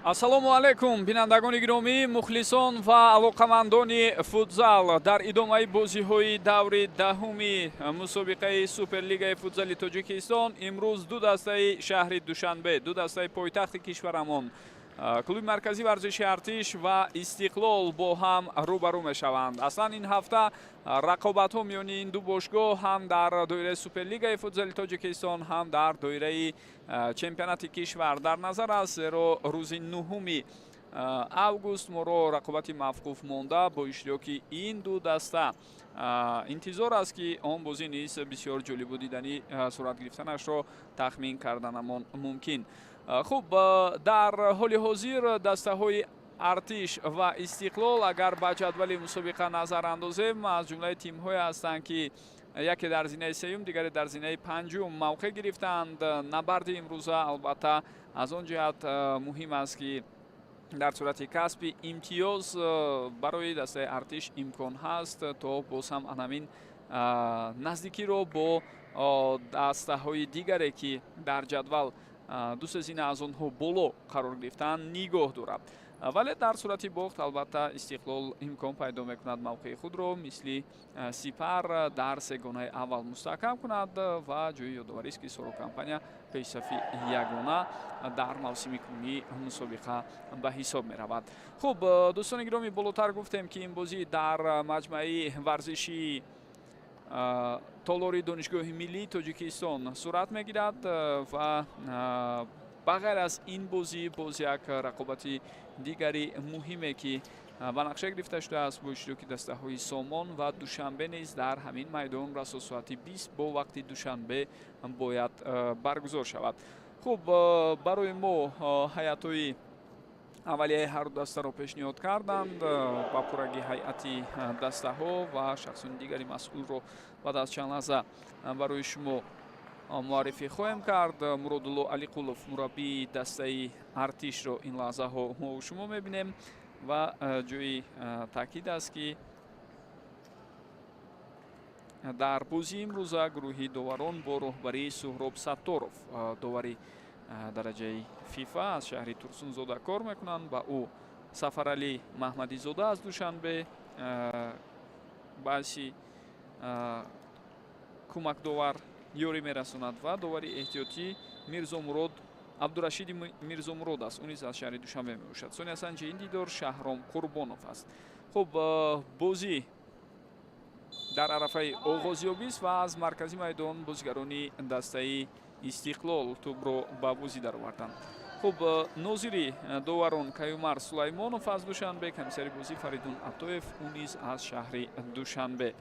Ассалому алайкум, бинандагони гиромӣ, мухлисон ва алоқамандони футзал. Дар идомаи бозиҳои даври 10-уми мусобиқаи Суперлигаи футзали Тоҷикистон имрӯз ду дастаи шаҳри Душанбе, ду дастаи пойтахти кишварамон, клуби марказии варзиши Артиш ва Истиқлол бо ҳам рӯбарӯ мешаванд. Аслан ин ҳафта рақобатҳо миёни ин ду бошгоҳ ҳам дар доираи Суперлигаи футзали Тоҷикистон, ҳам дар доираи чемпионати кишвар дар назар аст, зеро рӯзи 9 август моро рақобати мавқуф монда бо иштироки ин ду даста интизор аст, ки он бозӣ низ бисёр ҷолибу диданӣ сурат гирифтанашро тахмин карданамон мумкин. Хуб, дар ҳоли ҳозир дастаҳои Артиш ва Истиқлол, агар ба ҷадвали мусобиқа назар андозем, аз ҷумлаи тимҳое ҳастанд, ки яке дар зинаи сеюм, дигаре дар зинаи панҷум мавқеъ гирифтаанд. Набарди имрӯза албатта аз он ҷиҳат муҳим аст, ки дар сурати касби имтиёз барои дастаи Артиш имкон ҳаст, то боз ҳам анамин наздикиро бо дастаҳои дигаре, ки дар ҷадвал ду-се зина аз онҳо боло қарор гирифтаанд, нигоҳ дорад. Вале дар сурати бохт албатта Истиқлол имкон пайдо мекунад мавқеи худро мисли Сипар дар сегонаи аввал мустаҳкам кунад. Ва ҷои ёдоварист, ки Соро Компания пешсафи ягона дар мавсими кунунии мусобиқа ба ҳисоб меравад. Хуб, дӯстони гиромӣ, болотар гуфтем, ки ин бозӣ дар маҷмӯаи варзишии толори Донишгоҳи миллии Тоҷикистон сурат мегирад. Ва ба ғайр аз ин бозӣ боз як рақобати дигари муҳиме, ки ба нақша гирифта шудааст, бо иштироки дастаҳои Сомон ва Душанбе низ дар ҳамин майдон расо соати 20 бо вақти Душанбе бояд баргузор шавад. Хуб, барои мо ҳайатҳои аввалияи ҳарду дастаро пешниҳод карданд. Ба пурраги ҳайати дастаҳо ва шахсони дигари масъулро баъд аз чанд лаҳза барои шумо муаррифӣ хоҳем кард. Муродулло Алиқулов, мураббии дастаи Артишро ин лаҳзаҳо мо шумо мебинем. Ва ҷои таъкид аст, ки дар бозии имрӯза гурӯҳи доварон бо роҳбарии Суҳроб Сатторов, довари дараҷаи ФИФА аз шаҳри Турсунзода кор мекунанд. Ба ӯ Сафаралӣ Маҳмадизода аз Душанбе баъси кӯмакдовар ёрӣ мерасонад ва довари эҳтиётӣ Мирзомурод Абдурашиди Мирзомурод аст, ӯ низ аз шаҳри Душанбе мебошад. Сониясанҷи ин дидор Шаҳром Қурбонов аст. Хуб, бозӣ дар арафаи оғозёбист ва аз маркази майдон бозигарони дастаи Истиқлол тӯбро ба бозӣ дароварданд. Хуб, нозири доварон Каюмар Сулаймонов аз Душанбе, комиссари бозӣ Фаридун Атоев, ӯ низ аз шаҳри Душанбе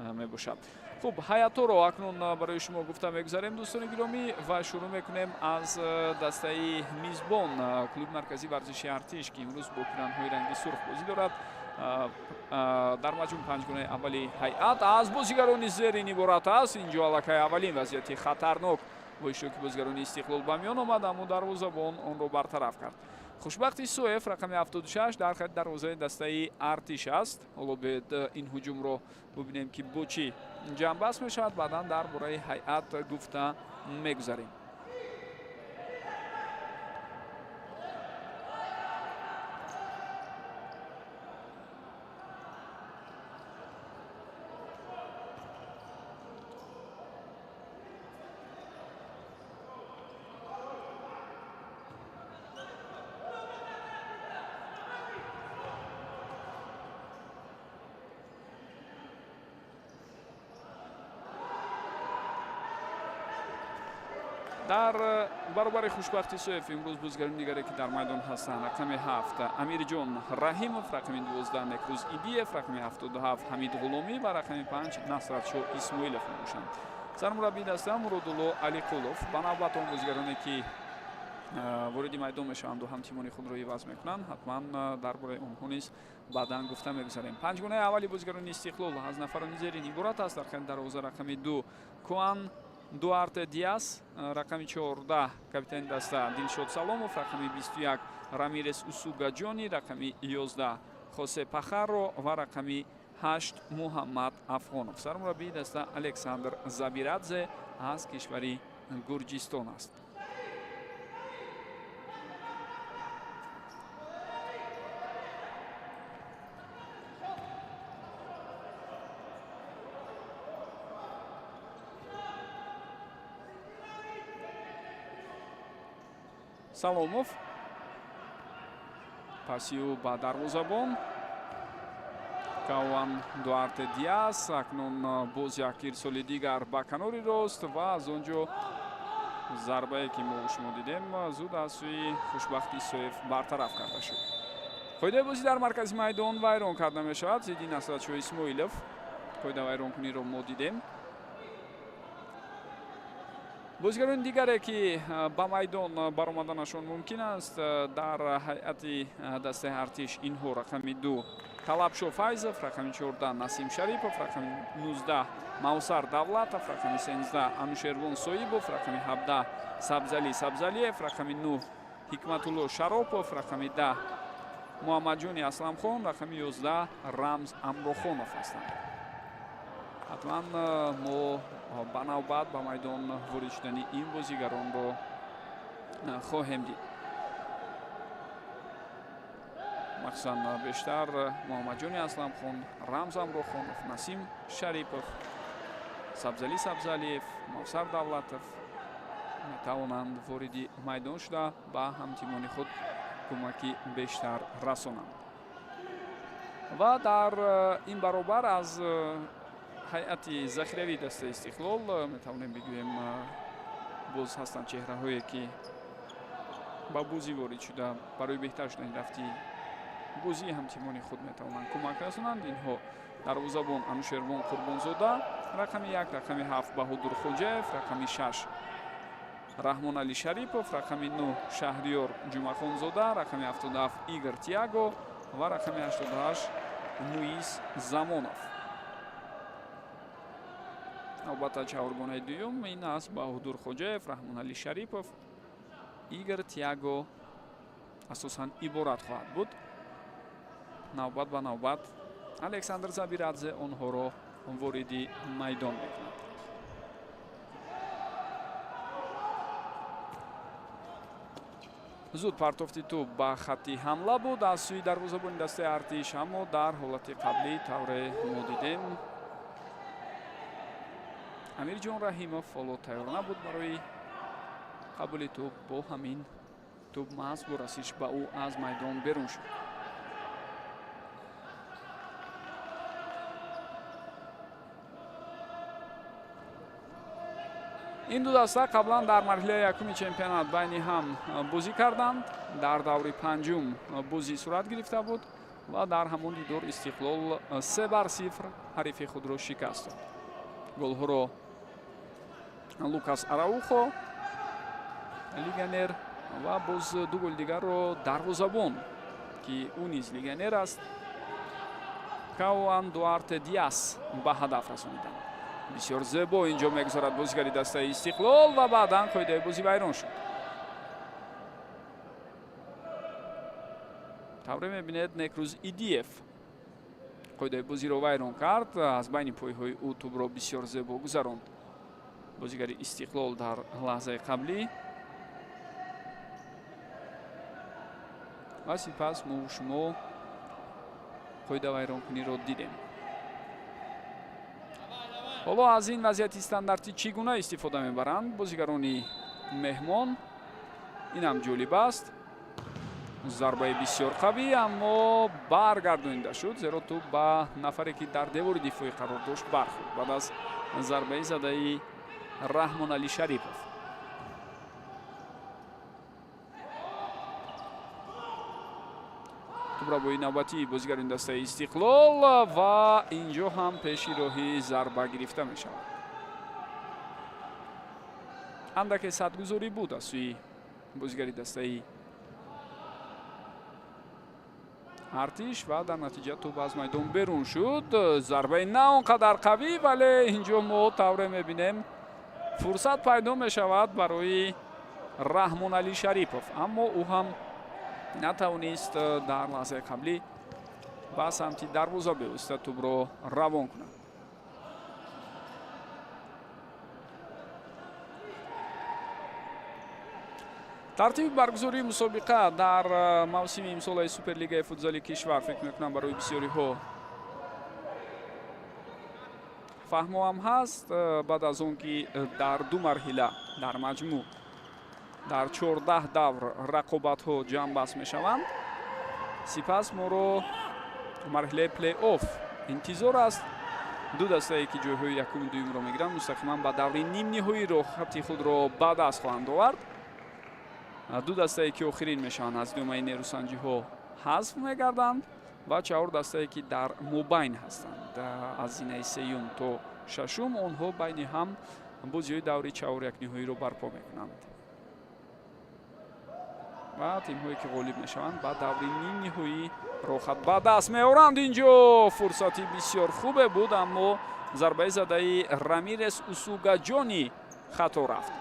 мебошад. Хуб, ҳайатҳоро акнун барои шумо гуфта мегузарем, дӯстони гиромӣ, ва шурӯъ мекунем аз дастаи мизбон, клуби марказии варзиши Артиш, ки имрӯз бо пиранҳои ранги сурх бозӣ дорад. Дар маҷмӯъ панҷгунаи аввали ҳайат аз бозигарони зерин иборат аст. Инҷо аллакай аввалин вазъияти хатарнок бо иштироки бозигарони Истиқлол ба миён омад, аммо дарвозабон онро бартараф кард. Хушбахт Исоев, рақами 76, дар хати дарвозаи дастаи Артиш аст. Ҳоло биёед ин ҳуҷумро бубинем, ки бо чӣ ҷамъбаст мешавад, баъдан дар бораи ҳайат гуфта мегузарем. Дар баробари Хушбахт Исоев имрӯз бозигарони дигаре, ки дар майдон ҳастанд: рақами 7 Амирҷон Раҳимов, рақами 12 Некрӯз Идиев, рақами 77 Ҳамид Ғуломӣ ва рақами 5 Насратшоҳ Исмоилов мебошанд. Сармураббии даста Муродулло Алиқулов. Ба навбат он бозигароне, ки вориди майдон мешаванду ҳамтимони худро иваз мекунанд, ҳатман дар бораи онҳо низ баъдан гуфта мегузарем. Панҷгунаи аввали бозигарони Истиқлол аз нафарони зерин иборат аст. Дар хати дарвоза рақами 2 Куан Дуарте Диас, рақами 14 капитани даста Дилшод Саломов, рақами 21 Рамирес Усуга Ҷони, рақами 11 Хосе Пахаро ва рақами 8 Муҳаммад Афғонов. Сармураббии даста Александр Забирадзе аз кишвари Гурҷистон аст. Саломов, паси ӯ ба дарвозабон Кауан Дуарте Диас. Акнун боз як ирсоли дигар ба канори рост ва аз он ҷо зарбае ки мо шумо дидем, зуд аз сӯи Хушбахт Исоев бартараф карда шуд. Қоидаи бозӣ дар маркази майдон вайрон карда мешавад. Зидди Насратшоҳ Исмоилов қоида вайронкуниро мо дидем. Бозигарони дигаре ки ба майдон баромаданашон мумкин аст дар ҳайати дастаи Артиш, инҳо: рақами 2 Талабшо Файзов, рақами 14 Насим Шарипов, рақами 19 Мавсар Давлатов, рақами 13 Анушервон Соибов, рақами 17 Сабзали Сабзалиев, рақами 9 Ҳикматулло Шаропов, рақами 10 Муҳаммадҷони Асламхон, рақами 11 Рамз Амрохонов ҳастанд. Ҳатман мо ба навбат ба майдон ворид шудани ин бозигаронро хоҳем дид. Махсусан бештар Муҳаммадҷони Асламхон, Рамз Амрохонов, Насим Шарипов, Сабзали Сабзалиев, Мавсар Давлатов метавонанд вориди майдон шуда ба ҳамтимони худ кӯмаки бештар расонанд. Ва дар ин баробар аз ҳайати захиравии дастаи Истиқлол метавонем бигӯем, боз ҳастанд чеҳраҳое ки ба бозӣ ворид шуда барои беҳтар шудани рафти бозии ҳамтимони худ метавонанд кӯмак расонанд. Инҳо: дарвозабон Анушервон Қурбонзода, рақами 1, рақами 7 Баҳодур Хоҷаев, рақами 6 Раҳмонали Шарипов, рақами 9 Шаҳриёр Ҷумъахонзода, рақами 77 Игор Тиаго ва рақами 88 Муис Замонов. Албатта, чаҳоргонаи дуюм ин аст: Баҳодур Хоҷаев, Раҳмонали Шарипов, Игор Тиаго асосан иборат хоҳад буд. Навбат ба навбат Александр Забирадзе онҳоро вориди майдон мекунад. Зуд партофти тӯб ба хатти ҳамла буд аз сӯи дарвозабони дастаи Артиш, аммо дар ҳолати қаблӣ, тавре мо дидем, Амирҷон Раҳимов ҳоло тайёр набуд барои қабули тӯб. Бо ҳамин тӯб маҳз бо расиш ба ӯ аз майдон берун шуд. Ин ду даста қаблан дар марҳилаи якуми чемпионат байни ҳам бозӣ карданд. Дар даври панҷум бозӣ сурат гирифта буд ва дар ҳамон дидор Истиқлол 3-0 ҳарифи худро шикаст дод. Голҳоро Лукас Араухо, легионер, ва боз ду голи дигарро дарвозабон, ки ӯ низ легионер аст, Кауан Дуарте Диас ба ҳадаф расониданд. Бисёр зебо инҷо мегузарад бозигари дастаи Истиқлол ва баъдан қоидаи бозӣ вайрон шуд. Тавре мебинед, Некрӯз Идиев қоидаи бозиро вайрон кард. Аз байни пойҳои ӯ тӯбро бисёр зебо гузаронд бозигари Истиқлол дар лаҳзаи қаблӣ ва сипас мо шумо қоида вайронкуниро дидем. Ҳоло аз ин вазъияти стандартӣ чӣ гуна истифода мебаранд бозигарони меҳмон, инам ҷолиб аст. Зарбаи бисёр қавӣ, аммо баргардонида шуд, зеро тӯб ба нафаре, ки дар девори дифоӣ қарор дошт, бархӯрд баъд аз зарбаи задаи Раҳмонали Шарипов. Тӯбрабои навбатии бозигарони дастаи Истиқлол ва инҷо ҳам пеши роҳи зарба гирифта мешавад. Андаке садгузорӣ буд аз сӯи бозигари дастаи Артиш ва дар натиҷа тӯб аз майдон берун шуд. Зарбаи на он қадар қавӣ, вале инҷо мо тавре мебинем, фурсат пайдо мешавад барои Раҳмонали Шарипов, аммо ӯ ҳам натавонист дар лаҳзаи қаблӣ ба самти дарвоза бевосита тӯбро равон кунад. Тартиби баргузории мусобиқа дар мавсими имсолаи Суперлигаи футзали кишвар, фикр мекунам, барои бисёриҳо фаҳмо ҳам ҳаст. Баъд аз он ки дар ду марҳила дар маҷмӯъ Дар 14 давр рақобатҳо ҷамъбаст мешаванд. Сипас моро марҳилаи плей-офф интизор аст. Ду дастае, ки ҷойҳои якуму дуюмро мегиранд, мустақиман ба даври нимниҳоӣ роҳхати худро ба даст хоҳанд овард. Ду дастае, ки охирин мешаванд, аз идомаи нерӯсанҷиҳо ҳазф мегарданд ва чаҳор дастае, ки дар мобайн ҳастанд, аз зинаи сеюм то шашум, онҳо байни ҳам бозиҳои даври чаҳорякниҳоиро барпо мекунанд ва тимҳое, ки ғолиб мешаванд, ба даври нимниҳоӣ роҳхат ба даст меоранд. Инҷо фурсати бисёр хубе буд, аммо зарбаи задаи Рамирес Усугаҷони хато рафт.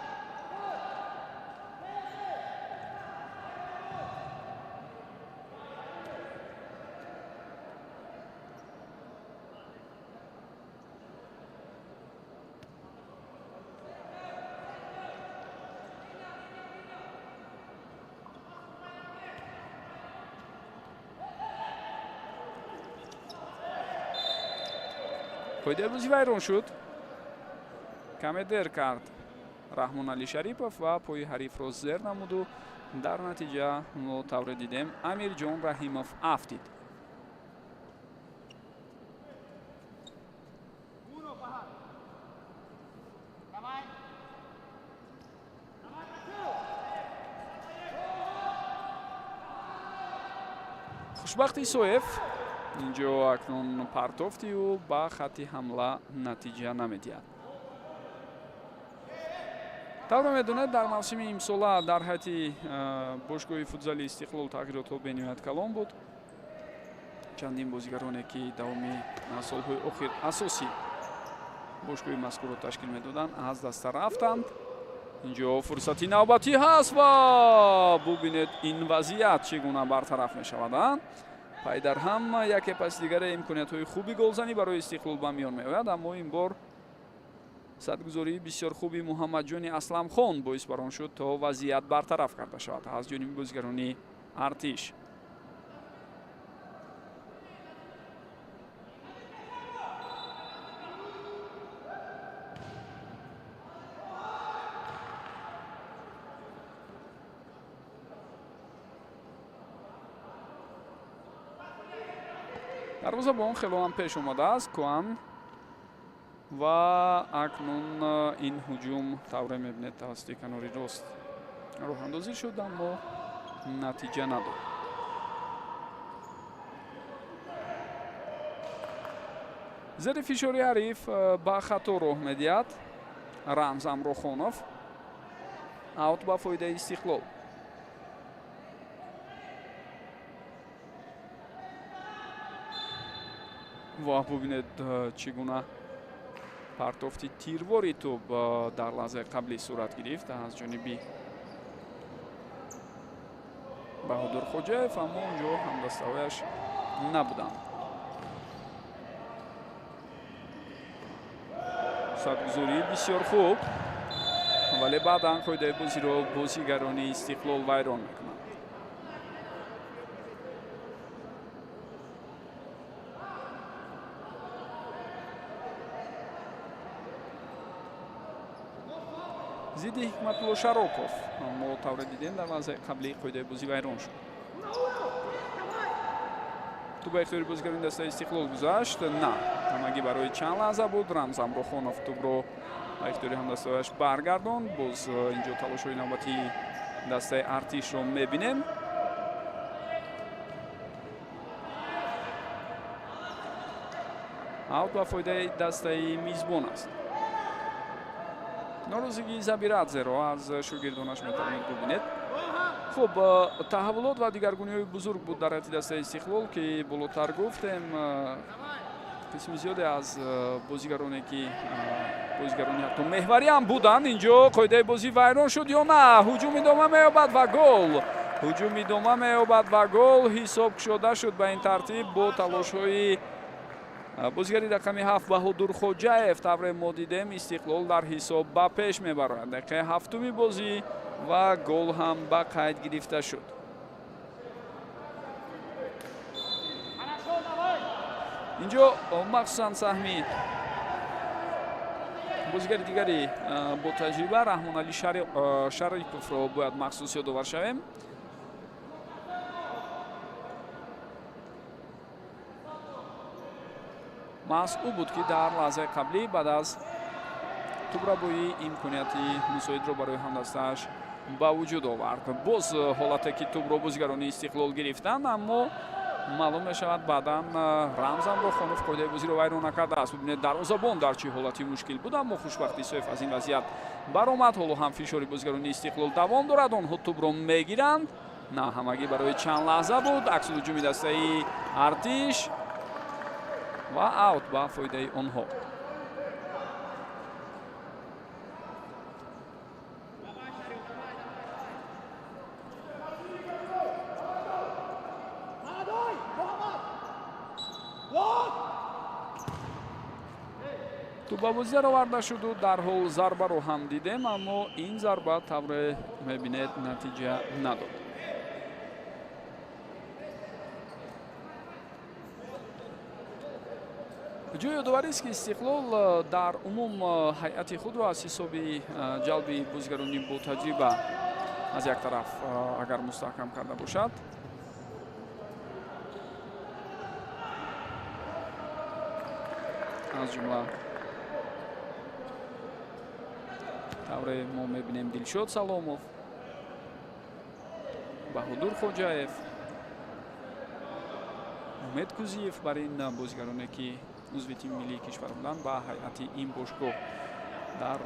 Қоидаи бозӣ вайрон шуд. Каме дер кард Раҳмоналӣ Шарипов ва пои ҳарифро зер намуду дар натиҷа мо тавре дидем, Амирҷон Раҳимов афтид. Хушбахт Исоев, инҷо акнун партофти ӯ ба хатти ҳамла натиҷа намедиҳад. Тавре медонед, дар мавсими имсола дар ҳайати бошгоҳи футзали Истиқлол тағйиротҳо бениҳоят калон буд. Чандин бозигароне, ки давоми солҳои охир асоси бошгоҳи мазкурро ташкил медоданд, аз даста рафтанд. Инҷо фурсати навбатӣ ҳаст ва бубинед, ин вазъият чӣ гуна бартараф мешавад. Пай дар ҳам яке пас дигаре имкониятҳои хуби голзанӣ барои Истиқлол ба миён меояд, аммо ин бор садгузории бисёр хуби Муҳаммадҷони Асламхон боис бар он шуд, то вазъият бартараф карда шавад аз ҷониби бозигарони Артиш. Дарвозабон хело ҳам пеш омадааст Куан ва акнун ин ҳуҷум, тавре мебинед, тавассути канори рост роҳандозӣ шуд, аммо натиҷа надод. Зери фишори ҳариф ба хато роҳ медиҳад Рамз Амрохонов. Аут ба фоидаи Истиқлол. Ва бубинед, чӣ гуна партофти тирвори тӯб дар лаҳзаи қаблӣ сурат гирифт аз ҷониби Баҳодур Хоҷаев, аммо онҷо ҳамдастаҳояш набуданд. Садгузории бисёр хуб, вале баъдан қоидаи бозиро бозигарони Истиқлол вайрон мекунанд. Зидди Ҳикматулло Шаропов, мо тавре дидем, дар лаҳзаи қаблии қоидаи бозӣ вайрон шуд. Тӯб ба ихтиёри бозигарони дастаи Истиқлол гузашт. На, ҳамагӣ барои чанд лаҳза буд. Рамз Амрохонов тӯбро ба ихтиёри ҳамдастаҳояш баргардонд. Боз инҷо талошҳои навбатии дастаи Артишро мебинем. Аут ба фоидаи дастаи мизбон аст. Норозигии Забирадзеро аз шогирдонаш метавонед бубинед. Хуб, таҳаввулот ва дигаргуниҳои бузург буд дар ҳайати дастаи Истиқлол, ки болотар гуфтем. Қисми зиёде аз бозигароне, ки бозигарони ҳатто меҳварӣ ҳам буданд, инҷо қоидаи бозӣ вайрон шуд ё на? Ҳуҷум идома меёбад ва гол. Ҳуҷум идома меёбад ва гол ҳисоб кушода шуд. Ба ин тартиб бо талошҳои бозигари рақами 7 Баҳодур Хоҷаев, тавре мо дидем, Истиқлол дар ҳисоб ба пеш мебарад. Дақиқаи ҳафтуми бозӣ ва гол ҳам ба қайд гирифта шуд. Инҷо махсусан саҳми Бозигари дигари бо таҷриба, Раҳмоналӣ Шариповро бояд махсус ёдовар шавем. Маҳз ӯ буд, ки дар лаҳзаи қаблӣ баъд аз тӯбрабоӣ имконияти мусоидро барои ҳамдастааш ба вуҷуд овард. Боз ҳолате, ки тӯбро бозигарони Истиқлол гирифтанд, аммо маълум мешавад, баъдан Рамзан Рохонов қоидаи бозиро вайрон накардааст. Бибинед, дарвозабон дар чӣ ҳолати мушкил буд, аммо Хушбахт Исоев аз ин вазъият баромад. Ҳоло ҳам фишори бозигарони Истиқлол давом дорад, онҳо тӯбро мегиранд. На, ҳамагӣ барои чанд лаҳза буд. Аксулҳуҷуми дастаи Артиш ва аут ба фоидаи онҳо. Тӯб ба бозӣ дароварда шуду дарҳол зарбаро ҳам дидем, аммо ин зарба, тавре мебинед, натиҷа надод. Ҷои ёдоварист, ки Истиқлол дар умум ҳайати худро аз ҳисоби ҷалби бозигарони ботаҷриба аз як тараф агар мустаҳкам карда бошад, аз ҷумла, тавре мо мебинем, Дилшод Саломов, Баҳодур Хоҷаев, Умед Кузиев, бар ин бозигароне, ки узви тими миллии кишвар буданд, ба ҳайати ин бошгоҳ дар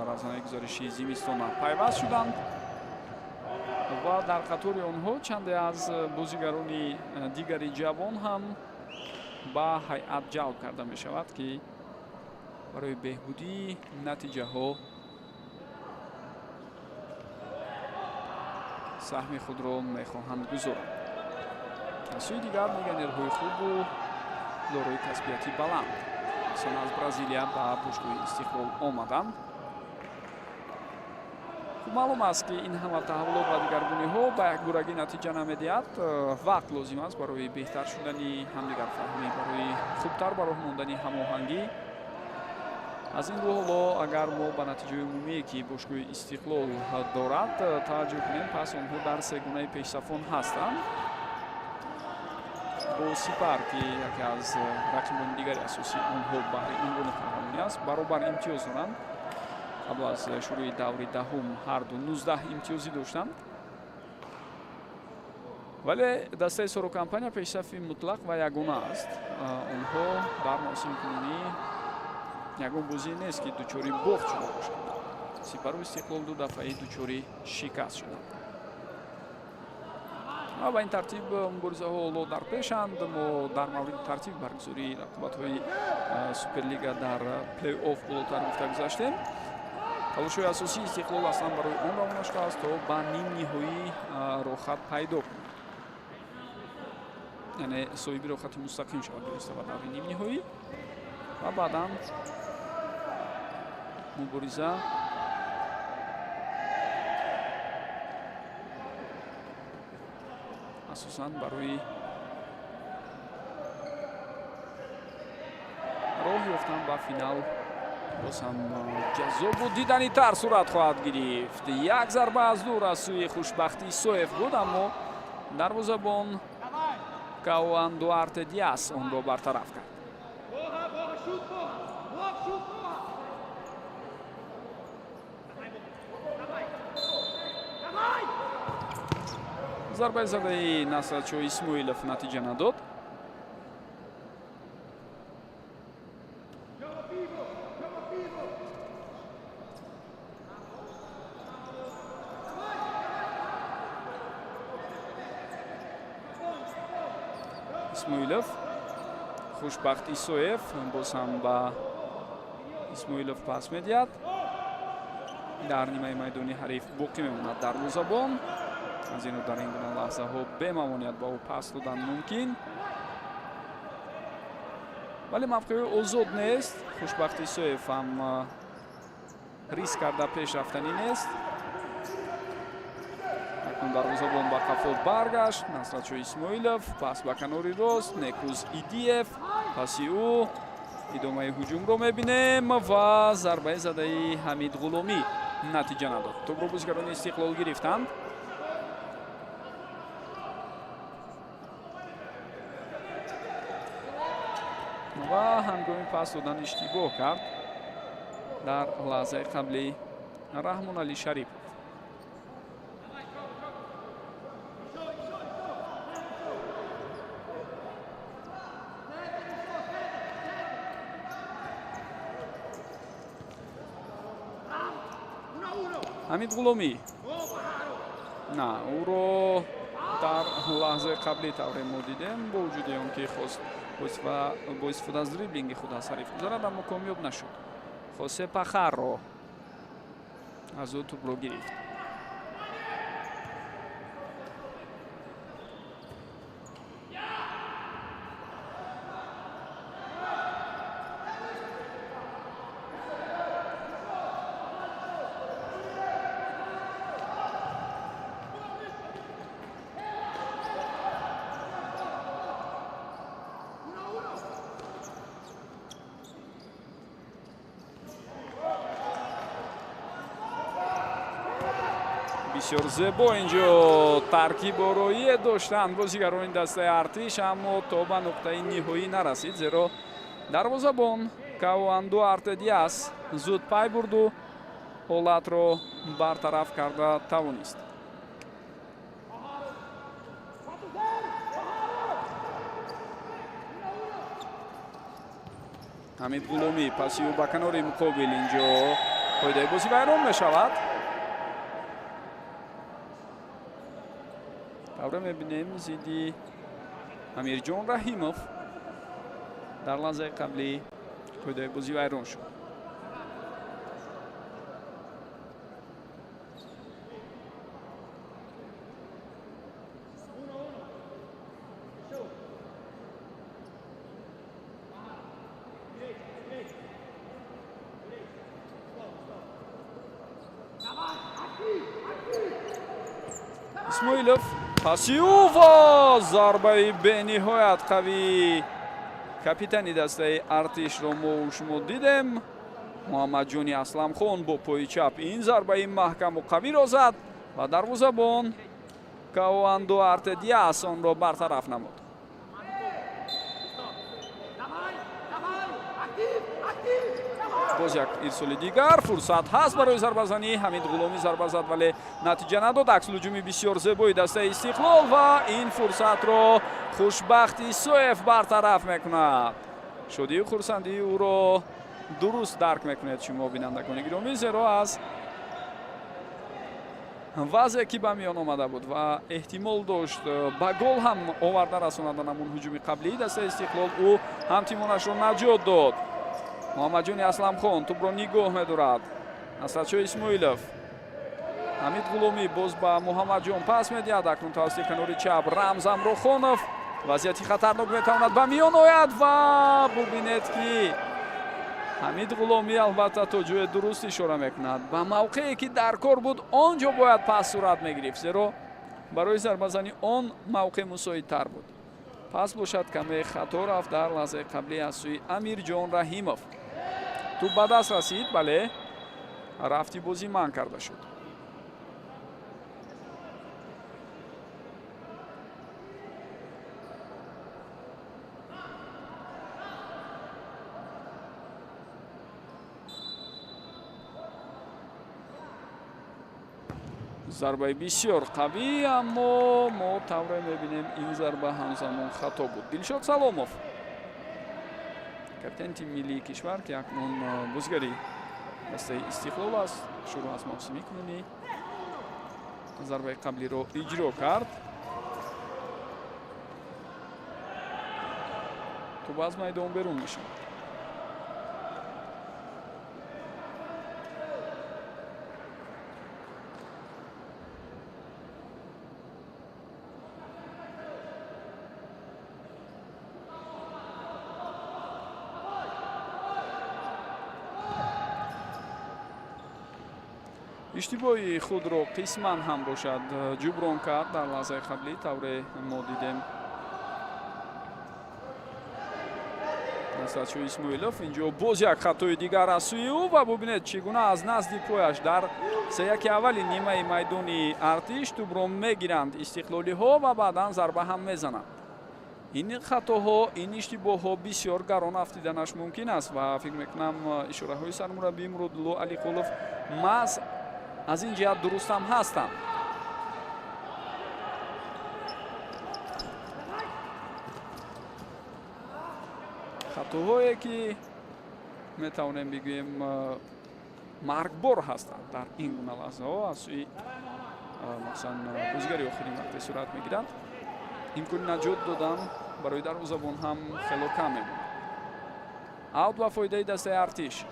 равзанаи гузариши зимистона пайваст шуданд ва дар қатори онҳо чанде аз бозигарони дигари ҷавон ҳам ба ҳайат ҷалб карда мешавад, ки барои беҳбудии натиҷаҳо саҳми худро мехоҳанд гузоранд. Аз сӯи дигар, легионерҳои хубу дорои касбияти баланд асон аз Бразилия ба бошгоҳи Истиқлол омаданд. Хуб маълум аст, ки ин ҳама таҳаввулот ва дигаргуниҳо ба якбурагӣ натиҷа намедиҳад. Вақт лозим аст барои беҳтар шудани ҳамдигарфаҳмӣ, барои хубтар ба роҳ мондани ҳамоҳангӣ. Аз ин рӯ, ҳоло агар мо ба натиҷаи умумие, ки бошгоҳи Истиқлол дорад, таваҷҷӯҳ кунем, пас онҳо дар сегунаи пешсафон ҳастанд бо Сипар, ки яке аз рақибони дигари асосии онҳо баҳри унвони қаҳрамонӣ аст, баробар имтиёз доранд. Қабл аз шурӯи даври даҳум ҳарду 19 имтиёзӣ доштанд, вале дастаи Соро Компания пешсафи мутлақ ва ягона аст. Онҳо дар мавсими кунунӣ ягон бозие нест, ки дучори бохт шуда бошанд. Сипару Истиқлол ду дафъаи дучори шикаст шуданд ва ба ин тартиб муборизаҳо ҳоло дар пешанд. Мо дар мавриди тартиби баргузории рақобатҳои Суперлига дар плей-офф болотар гуфта гузаштем. Талошҳои асосии Истиқлол аслан барои он равона шудааст, то ба нимниҳоӣ роҳхат пайдо кунад, яъне соҳиби роҳхати мустақим шавад бевосита ба даври нимниҳоӣ ва баъдан мубориза асосан барои роҳ ёфтан ба финал боз ҳам ҷаззобу диданитар сурат хоҳад гирифт. Як зарба аз дур аз сӯи Хушбахт Исоев буд, аммо дарвозабон Кауан Дуарте Диас онро бартараф кард. Porra, porra, chuta, porra! Logo, chuta, porra! Давай, давай! Зарбаи задаи Насратшо Исмоилов натиҷа надод. Joga vivo! Joga vivo! Исмоилов, Хушбахт Исоев, боз ҳам ба Исмоилов пас медиҳад. Дар нимаи майдони ҳариф боқӣ мемонад дарвозабон, аз ин рӯ дар ин гуна лаҳзаҳо бемамоният ба ӯ пас додан мумкин, вале мавқеи озод нест. Хушбахт Исоев ҳам риск карда пеш рафтанӣ нест. Акнун дарвозабон ба қафо баргашт. Насратшо Исмоилов, пас ба канори рост, Некрӯз Идиев, паси ӯ Идомаи ҳуҷумро мебинем ва зарбаи задаи Ҳамид Ғуломӣ натиҷа надод. Тӯбро бозигарони Истиқлол гирифтанд. Ва ҳангоми пас додан иштибоҳ кард дар лаҳзаи қаблӣ Раҳмоналӣ Шарипов. Ҳамид Ғуломӣ на, ӯро дар лаҳзаи қаблӣ тавре мо дидем, бо вуҷуди он ки хост бо истифода аз дриблинги худ аз ҳариф гузарад, аммо комёб нашуд. Хосе Пахаро аз ӯ тӯбро гирифт. Бисёр зебо инҷо таркибороие доштанд бозигарони дастаи Артиш, аммо то ба нуқтаи ниҳоӣ нарасид, зеро дарвозабон Кауанду Артедиас зуд пай бурду ҳолатро бартараф карда тавонист. Ҳамид Ғуломӣ паси ӯ ба канори муқобил, инҷо қоидаи бозӣ вайрон мешавад. Тавре мебинем, зидди Амирҷон Раҳимов дар лаҳзаи қаблӣ қоидаи бозӣ вайрон шуд. Исмоилов паси ӯ ва зарбаи бениҳоят қавии капитани дастаи Артишро мо шумо дидем. Муҳаммадҷони Асламхон бо пои чап ин зарбаи маҳкаму қавиро зад ва дарвозабон Кауанду Артедиас онро бартараф намуд. Боз як ирсоли дигар, фурсат ҳаст барои зарбазанӣ. Ҳамид Ғуломӣ зарба зад, вале натиҷа надод. Аксулҳуҷуми бисёр зебои дастаи Истиқлол ва ин фурсатро Хушбахт Исоев бартараф мекунад. Шодию хурсандии ӯро дуруст дарк мекунед шумо, бинандагони гиромӣ, зеро аз вазъе ки ба миён омада буд ва эҳтимол дошт ба гол ҳам оварда расонадан ҳамун ҳуҷуми қаблии дастаи Истиқлол, ӯ ҳамтимонашро наҷот дод. Муҳаммадҷони Асламхон тӯбро нигоҳ медорад. Насратшоҳ Исмоилов, Ҳамид Ғуломӣ боз ба Муҳаммадҷон пас медиҳад. Акнун тавассути канори чап Рамз Амрохонов. Вазъияти хатарнок метавонад ба миён ояд ва бубинед, ки Ҳамид Ғуломӣ албатта то ҷои дуруст ишора мекунад. Ба мавқее ки дар кор буд, он ҷо бояд пас сурат мегирифт, зеро барои зарбазанӣ он мавқеъ мусоидтар буд. Пас бошад, каме хато рафт дар лаҳзаи қаблӣ аз сӯи Амирҷон Раҳимов. Тӯб ба даст расид, бале, рафти бозӣ манъ карда шуд. Зарбаи бисёр қавӣ, аммо мо тавре мебинем, ин зарба ҳамзамон хато буд. Дилшод Саломов, капитани тими миллии кишвар, ки акнун бозигари дастаи Истиқлол аст, шурӯъ аз мавсими кунунӣ, зарбаи қаблиро иҷро кард. Тӯб аз майдон берун мешавад. Иштибоҳи худро қисман ҳам бошад ҷуброн кард дар лаҳзаи қаблӣ, тавре мо дидем. Насратшо Исмоилов. Инҷо боз як хатои дигар аз сӯи ӯ ва бубинед, чӣ гуна аз назди пояш дар сеяки аввали нимаи майдони Артиш тӯбро мегиранд истиқлолиҳо ва баъдан зарба ҳам мезананд. Ин хатоҳо, ин иштибоҳҳо бисёр гарон афтиданаш мумкин аст ва фикр мекунам, ишораҳои сармураббӣ Муродулло Алиқулов маҳз аз ин ҷиҳат дуруст ҳам ҳастанд. Хатоҳое ки метавонем бигӯем, маргбор ҳастанд, дар ин гуна лаҳзаҳо аз сӯи, махсусан, бозигари охирин вақте сурат мегиранд, имкони наҷот додан барои дарвозабон ҳам хело кам мемонад. Аут ба фоидаи дастаи Артиш.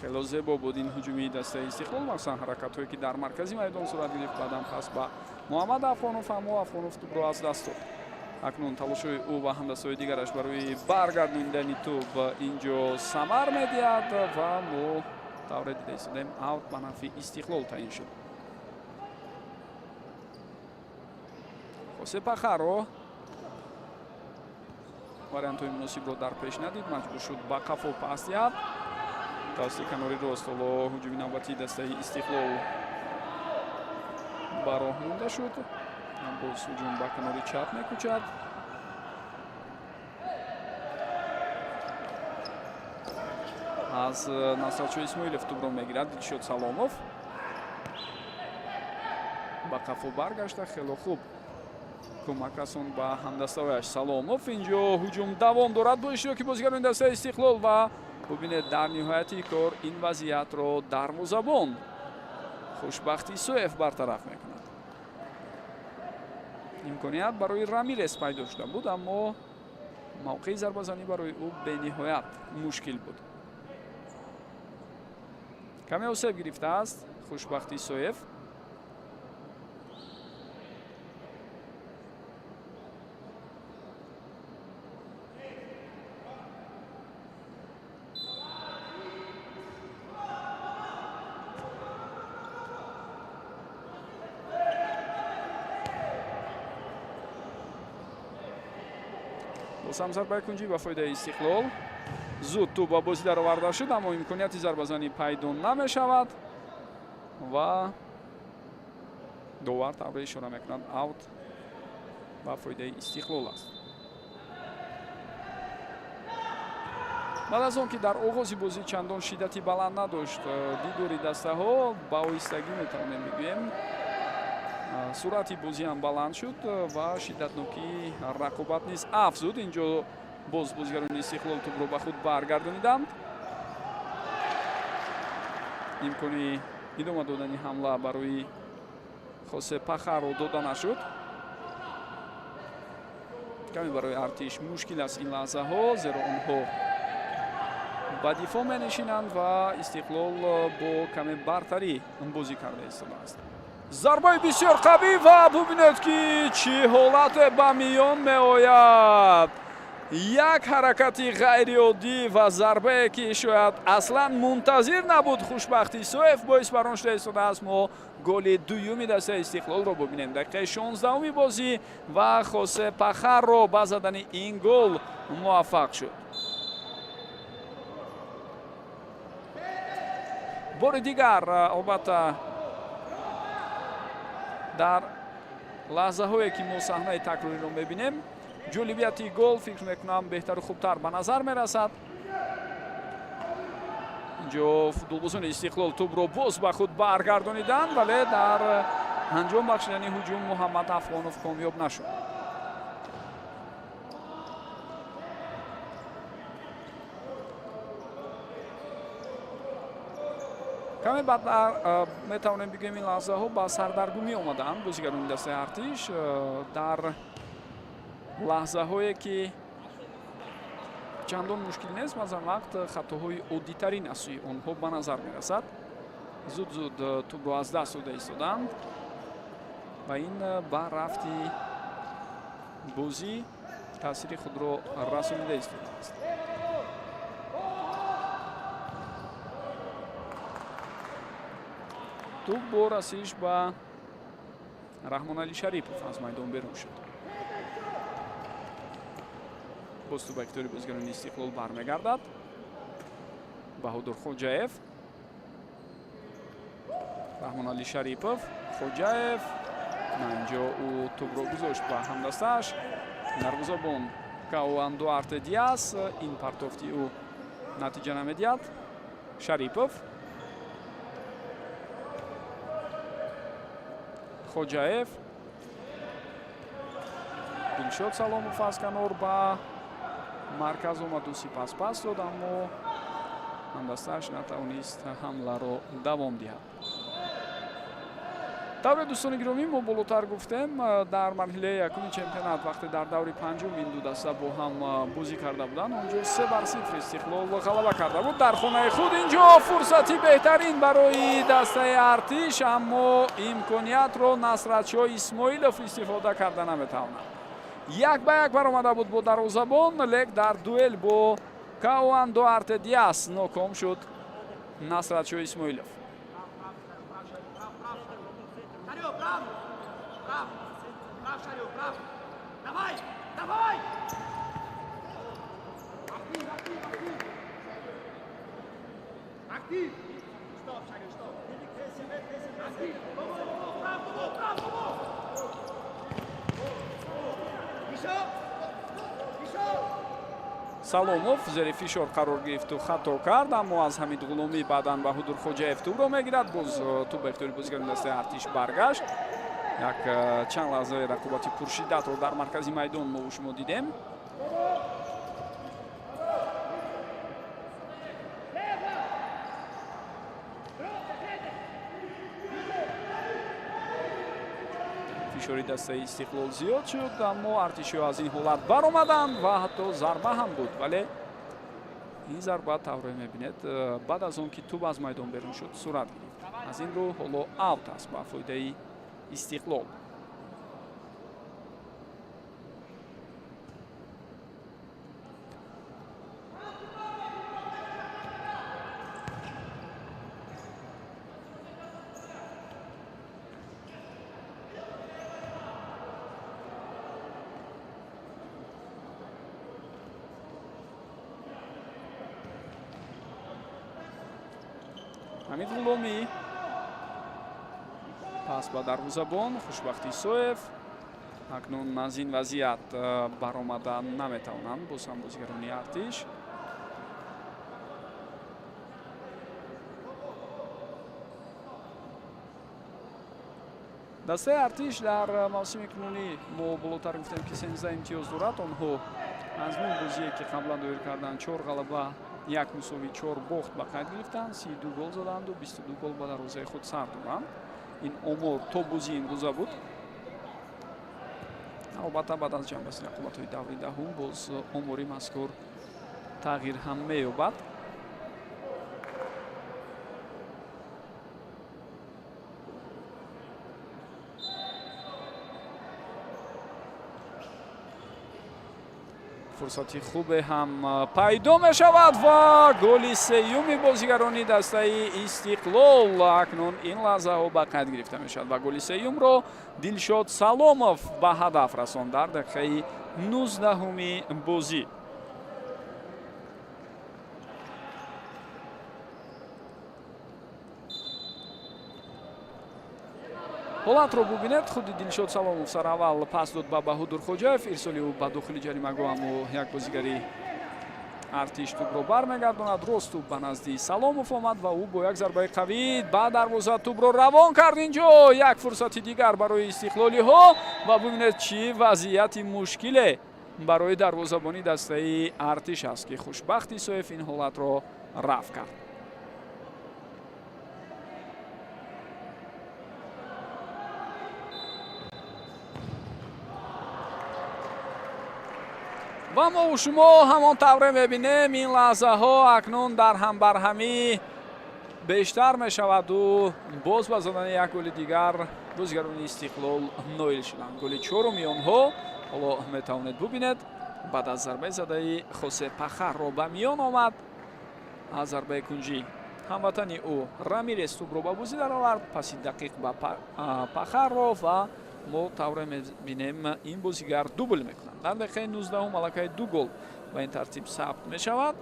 Хело зебо буд ин ҳуҷуми дастаи Истиқлол, махсусан ҳаракатҳое ки дар маркази майдон сурат гирифт. Баъдан пас ба Муҳаммад Афғонов, аммо Афғонов тӯбро аз даст дод. Акнун талошҳои ӯ ва ҳамдастҳои дигараш барои баргардонидани тӯб инҷо самар медиҳад ва мо тавре дида истодаем, аут ба нафъи Истиқлол таъин шуд. Хосе Пахаро вариантҳои муносибро дар пеш надид, маҷбур шуд ба қафо пас диҳад. Тавассути канори рост ҳоло ҳуҷуми навбатии дастаи Истиқлол ба роҳ монда шуд. Боз ҳуҷум ба канори чап мекӯчад. Аз Насратшо Исмоилов тӯбро мегирад Дилшод Саломов. Ба қафо баргашта, хело хуб кӯмак расонд ба ҳамдастаҳояш Саломов. Инҷо ҳуҷум давом дорад бо иштироки бозигарони дастаи Истиқлол ва бубинед, дар ниҳояти кор ин вазъиятро дарвозабон Хушбахт Исоев бартараф мекунад. Имконият барои Рамирес пайдо шуда буд, аммо мавқеи зарбазанӣ барои ӯ бениҳоят мушкил буд. Каме осеб гирифтааст Хушбахт Исоев. Боз зарбаи кунҷӣ ба фоидаи Истиқлол. Зуд тӯб ба бозӣ дароварда шуд, аммо имконияти зарбазанӣ пайдо намешавад ва довар тавре ишора мекунад, аут ба фоидаи Истиқлол аст. Баъд аз он ки дар оғози бозӣ чандон шиддати баланд надошт дидори дастаҳо, ба оҳистагӣ метавонем бигӯем, суръати бозӣ ҳам баланд шуд ва шиддатнокии рақобат низ афзуд. Инҷо боз бозигарони Истиқлол тӯбро ба худ баргардониданд. Имкони идома додани ҳамла барои Хосе Пахаро дода нашуд. Каме барои Артиш мушкил аст ин лаҳзаҳо, зеро онҳо ба дифоъ менишинанд ва Истиқлол бо каме бартарӣ бозӣ карда истодааст. Зарбаи бисёр қавӣ ва бубинед, ки чӣ ҳолате ба миён меояд. Як ҳаракати ғайриоддӣ ва зарбае ки шояд аслан мунтазир набуд Хушбахт Исоев, боис бар он шуда истодааст, мо голи дуюми дастаи Истиқлолро бубинем. Дақиқаи 16-уми бозӣ ва Хосе Пахарро ба задани ин гол муваффақ шуд. Бори дигар, албатта, дар лаҳзаҳое ки мо саҳнаи такрориро мебинем, ҷолибияти гол, фикр мекунам, беҳтару хубтар ба назар мерасад. Инҷо футболбозони Истиқлол тӯбро боз ба худ баргардониданд, вале дар анҷом бахшидани ҳуҷум Муҳаммад Афғонов комёб нашуд. Каме баъд метавонем бигӯем, ин лаҳзаҳо ба сардаргумӣ омадаанд бозигарони дастаи Артиш дар лаҳзаҳое, ки чандон мушкил нест. Баъзан вақт хатоҳои оддитарин аз сӯи онҳо ба назар мерасад. Зуд зуд тӯбро аз даст дода истоданд ва ин ба рафти бозӣ таъсири худро расонида истодааст. Тӯб бо расиш ба Раҳмоналӣ Шарипов аз майдон берун шуд. Боз тӯб ба ихтиёри бозигарони Истиқлол бармегардад. Баҳодур Хоҷаев, Раҳмоналӣ Шарипов, Хоҷаев. На, инҷо ӯ тӯбро гузошт ба ҳамдастааш, дарвозабон Кауан Дуарте Диас. Ин партофти ӯ натиҷа намедиҳад. Шарипов, Хоҷаев, Дилшод Саломов аз канор ба марказ омаду сипас пас дод, аммо ҳамдастааш натавонист ҳамларо давом диҳад. Тавре, дӯстони гиромӣ, мо болотар гуфтем, дар марҳилаи якуми чемпионат, вақте дар даври панҷум ин ду даста бо ҳам бозӣ карда буданд, онҷо 3-0 Истиқлол ғалаба карда буд дар хонаи худ. Инҷо фурсати беҳтарин барои дастаи Артиш, аммо имкониятро Насратшоҳ Исмоилов истифода карда наметавонад. 1 ба 1 баромада буд бо дарвозабон, лек дар дуэл бо Кауан Дуарте Диас ноком шуд Насратшоҳ Исмоилов. Шарё, прав! Прав! Прав, Шарё, прав! Давай! Давай! Актив, актив, актив! Актив! Стоп, Шарё, стоп! Актив! Бобо, бобо, прав, бобо, прав, бобо! Еще! Еще! Саломов зери фишор қарор гирифту хато кард, аммо аз Ҳамид Ғуломӣ баъдан Баҳудур Хоҷаев тӯбро мегирад. Боз тӯб ба ихтиёри бозигарони дастаи Артиш баргашт. Як чанд лаҳзаи рақобати пуршиддатро дар маркази майдон мо шумо дидем. Фишори дастаи Истиқлол зиёд шуд, аммо артишиҳо аз ин ҳолат баромаданд ва ҳатто зарба ҳам буд, вале ин зарба, тавре мебинед, баъд аз он ки тӯб аз майдон берун шуд, сурат гирифт. Аз ин рӯ ҳоло аут аст ба фоидаи Истиқлол. Ҳамид Ғуломӣ, пас ба дарвозабон Хушбахт Исоев. Акнун аз ин вазъият баромада наметавонанд боз ҳам бозигарони Артиш. Дастаи Артиш дар мавсими кунунӣ, мо болотар гуфтем, ки 13 имтиёз дорад. Онҳо аз нӯ бозие, ки қаблан доир карданд, чор ғалаба, як мусовӣ, чор бохт ба қайд гирифтанд, 32 гол заданду 22 гол ба дарвозаи худ сар доранд. Ин омор то бозии имрӯза буд. Албатта, баъд аз ҷамъбасти рақобатҳои даври даҳум боз омори мазкур тағйир ҳам меёбад. Фурсати хубе ҳам пайдо мешавад ва голи сеюми бозигарони дастаи Истиқлол акнун ин лаҳзаҳо ба қайд гирифта мешавад ва голи сеюмро Дилшод Саломов ба ҳадаф расонд дар дақиқаи 19-уми бозӣ. Ҳолатро бубинед. Худи Дилшод Саломов сараввал пас дод ба Баҳудур Хоҷаев. Ирсоли ӯ ба дохили ҷаримагоҳ, аммо як бозигари Артиш тӯбро бармегардонад. Рост тӯб ба назди Саломов омад ва ӯ бо як зарбаи қавӣ ба дарвоза тӯбро равон кард. Инҷо як фурсати дигар барои истиқлолиҳо ва бубинед, чӣ вазъияти мушкиле барои дарвозабони дастаи Артиш аст, ки Хушбахт Исоев ин ҳолатро рафъ кард. Ва мову шумо ҳамон тавре мебинем, ин лаҳзаҳо акнун дар ҳамбарҳамӣ бештар мешаваду боз ба задани як голи дигар бозигарони Истиқлол ноил шуданд. Голи чоруми онҳо ҳоло метавонед бубинед. Баъд аз зарбаи задаи Хосе Пахарро ба миён омад. Аз зарбаи кунҷӣ ҳамватани ӯ Рамирес тӯбро ба бозӣ даровард, паси дақиқ ба Пахарро, ва мо тавре мебинем, ин бозигар дубл мекунад. Дар дақиқаи 19-ум аллакай ду гол ба ин тартиб сабт мешавад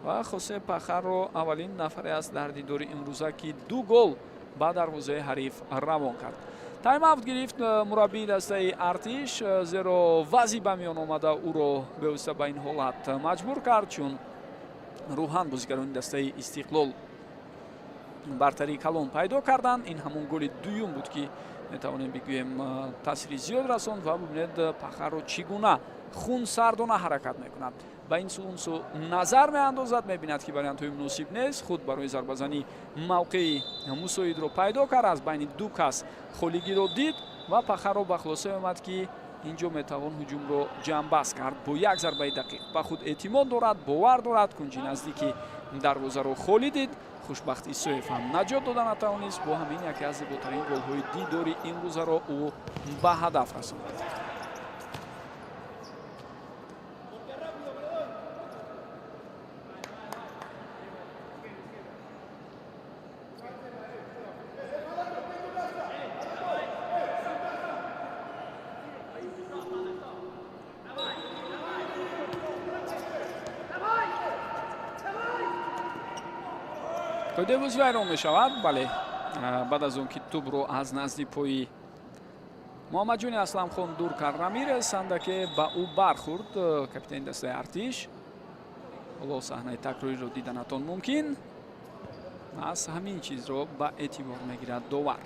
ва Хосе Пахарро аввалин нафаре аст дар дидори имрӯза, ки ду гол ба дарвозаи ҳариф равон кард. Тайм-аут гирифт мураббии дастаи Артиш, зеро вазъи ба миён омада ӯро бевосита ба ин ҳолат маҷбур кард, чун рӯҳан бозигарони дастаи Истиқлол бартарии калон пайдо карданд. Ин ҳамон голи дуюм буд, ки метавонем бигӯем, таъсири зиёд расонд. Ва бубинед, Пахарро чӣ гуна хунсардона ҳаракат мекунад, ба ин су, он су назар меандозад, мебинад, ки вариантҳои муносиб нест, худ барои зарбазанӣ мавқеи мусоидро пайдо кард, аз байни ду кас холигиро дид ва Пахарро ба хулосае омад, ки ин ҷо метавон ҳуҷумро ҷамъбаст кард бо як зарбаи дақиқ. Ба худ эътимод дорад, бовар дорад. Кунҷи наздики дарвозаро холӣ дид. Хушбахт Исоев ҳам наҷот дода натавонист. Бо ҳамин яке аз зеботарин голҳои дидори имрӯзаро ӯ ба ҳадаф расонд. Қоидаи бозӣ вайрон мешавад. Бале, баъд аз он ки тӯбро аз назди пои Муҳаммадҷони Асламхон дур кард Рамирес, андаке ба ӯ бархӯрд капитани дастаи Артиш. Ҳоло саҳнаи такрориро диданатон мумкин. Аз ҳамин чизро ба эътибор мегирад довар.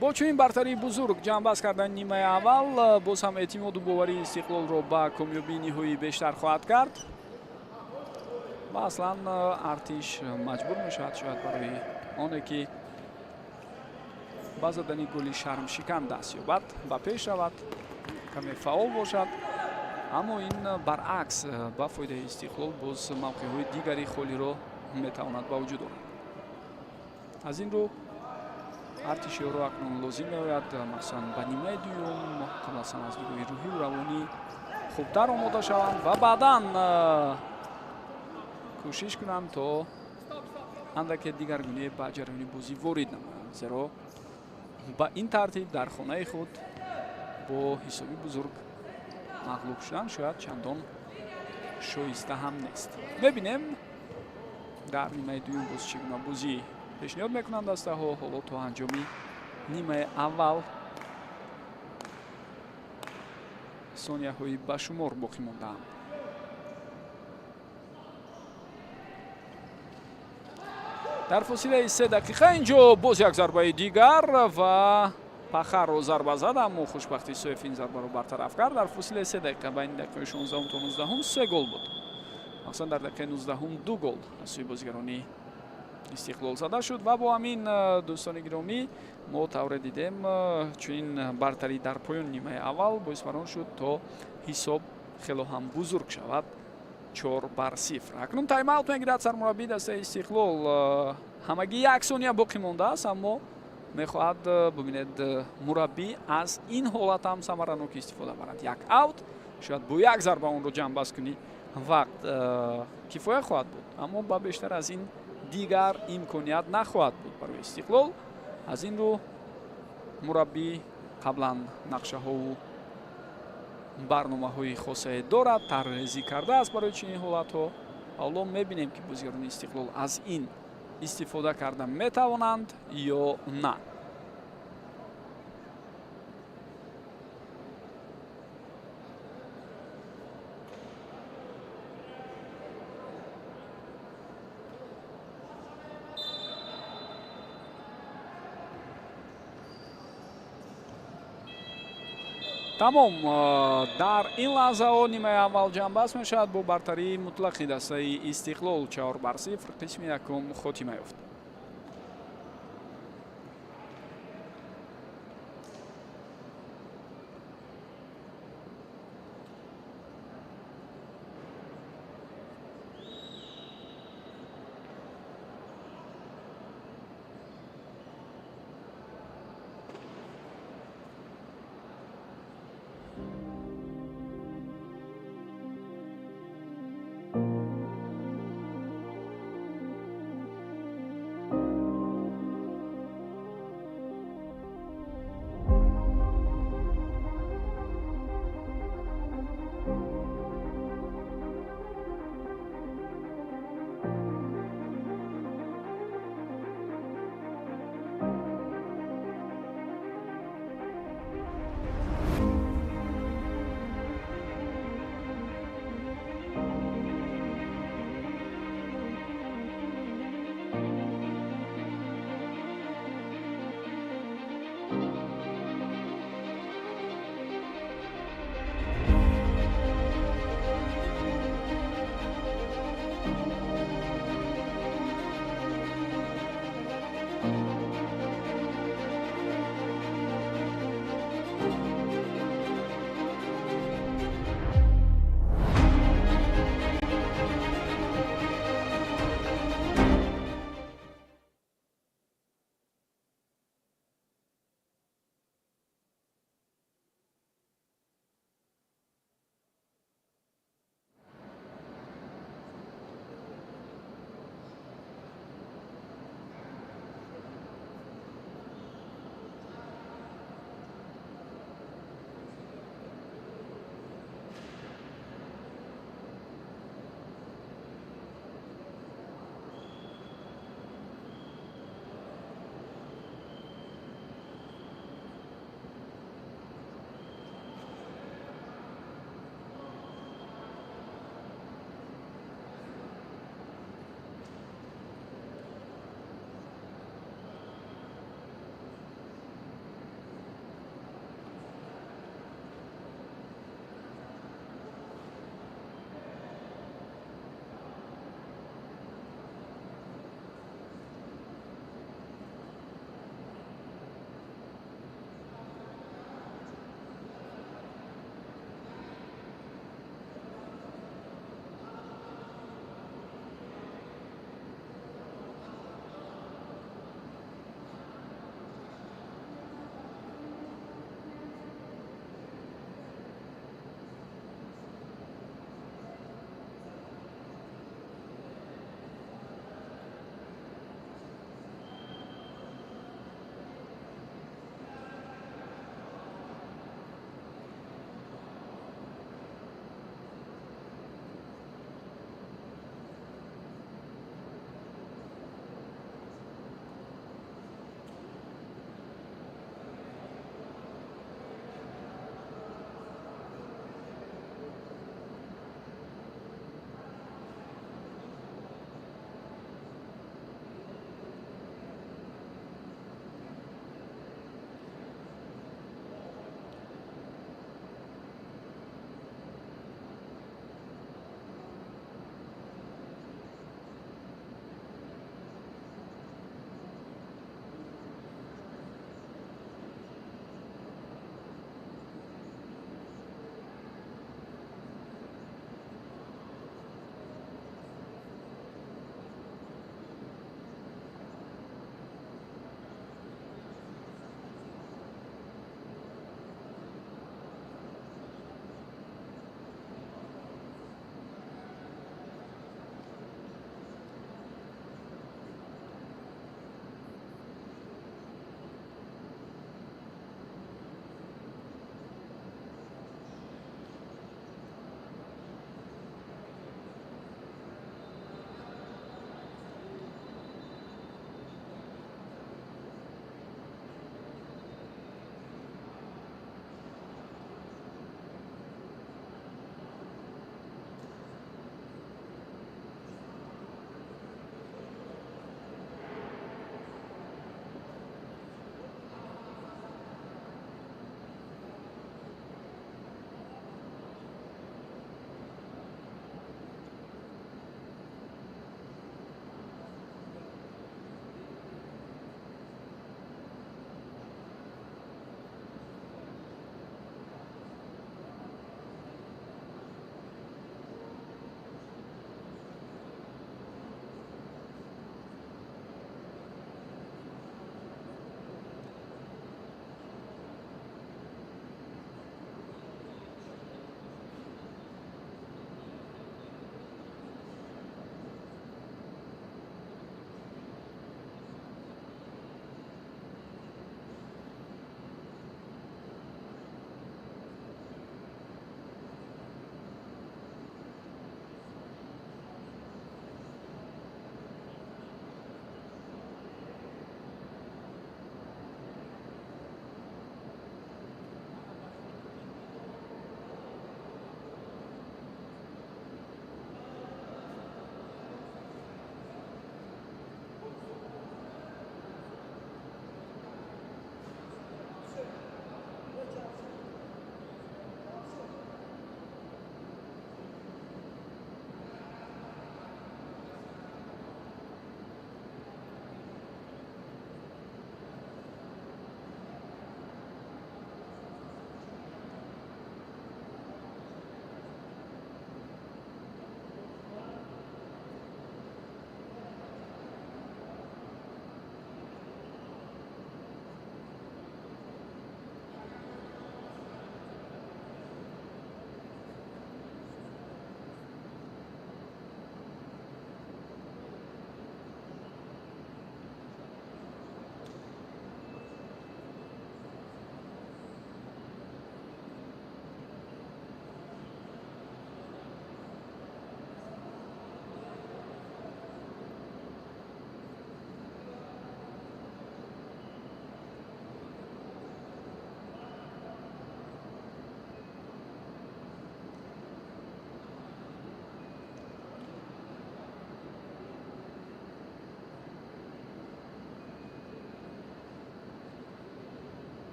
Бо чунин бартарии бузург ҷамъбаст кардани нимаи аввал боз ҳам эътимоду боварии Истиқлолро ба комёбии ниҳоӣ бештар хоҳад кард ва аслан Артиш маҷбур мешавад шояд барои оне ки ба задани голи шармшикан даст ёбад, ба пеш равад, каме фаъол бошад. Аммо ин баръакс ба фоидаи Истиқлол боз мавқеъҳои дигари холиро метавонад ба вуҷуд орад. Аз ин рӯ артишиёро акнун лозим меояд, махсусан ба нимаи дуюм, қабл аз ҳама аз нигоҳи рӯҳию равонӣ хубтар омода шаванд ва баъдан кӯшиш кунанд, то андаке дигаргуне ба ҷараёни бозӣ ворид намоянд, зеро ба ин тартиб дар хонаи худ бо ҳисоби бузург мағлуб шудан шояд чандон шоиста ҳам нест. Мебинем, дар нимаи дуюм боз чӣ гуна бозӣ пешниҳод мекунанд дастаҳо. Ҳоло то анҷоми нимаи аввал сонияҳои ба шумор боқӣ мондаанд. Дар фосилаи 3 дақиқа ин ҷо боз як зарбаи дигар ва Пахарро зарба зад, аммо хушбахт Исоев ин зарбаро бартараф кард. Дар фосилаи 3 дақиқа, байни дақиқаи 16-ум то 19-ум, се гол буд. Махсусан дар дақиқаи 19-ум ду гол аз сӯи бозигарони Истиқлол зада шуд. Ва бо ҳамин, дӯстони гиромӣ, мо тавре дидем, чунин бартарӣ дар поёни нимаи аввал боис бар он шуд, то ҳисоб хело ҳам бузург шавад: 4-0. Акнун тайм-аут мегирад сармураббии дастаи Истиқлол. Ҳамагӣ як сония боқӣ мондааст, аммо мехоҳад, бубинед, мураббӣ аз ин ҳолат ҳам самаранок истифода барад. Як аут, шояд бо як зарба онро ҷамъбаст кунӣ, вақт кифоя хоҳад буд, аммо ба бештар аз ин дигар имконият нахоҳад буд барои Истиқлол. Аз ин рӯ мураббӣ қаблан нақшаҳову барномаҳои хосае дорад, тарҳрезӣ кардааст барои чунин ҳолатҳо. Ҳоло мебинем, ки бозигарони Истиқлол аз ин истифода карда метавонанд ё на. Тамом, дар ин лаҳзаҳо нимаи аввал ҷамъбаст мешавад бо бартарии мутлақи дастаи Истиқлол, 4-0. Қисми якум хотима ёфт.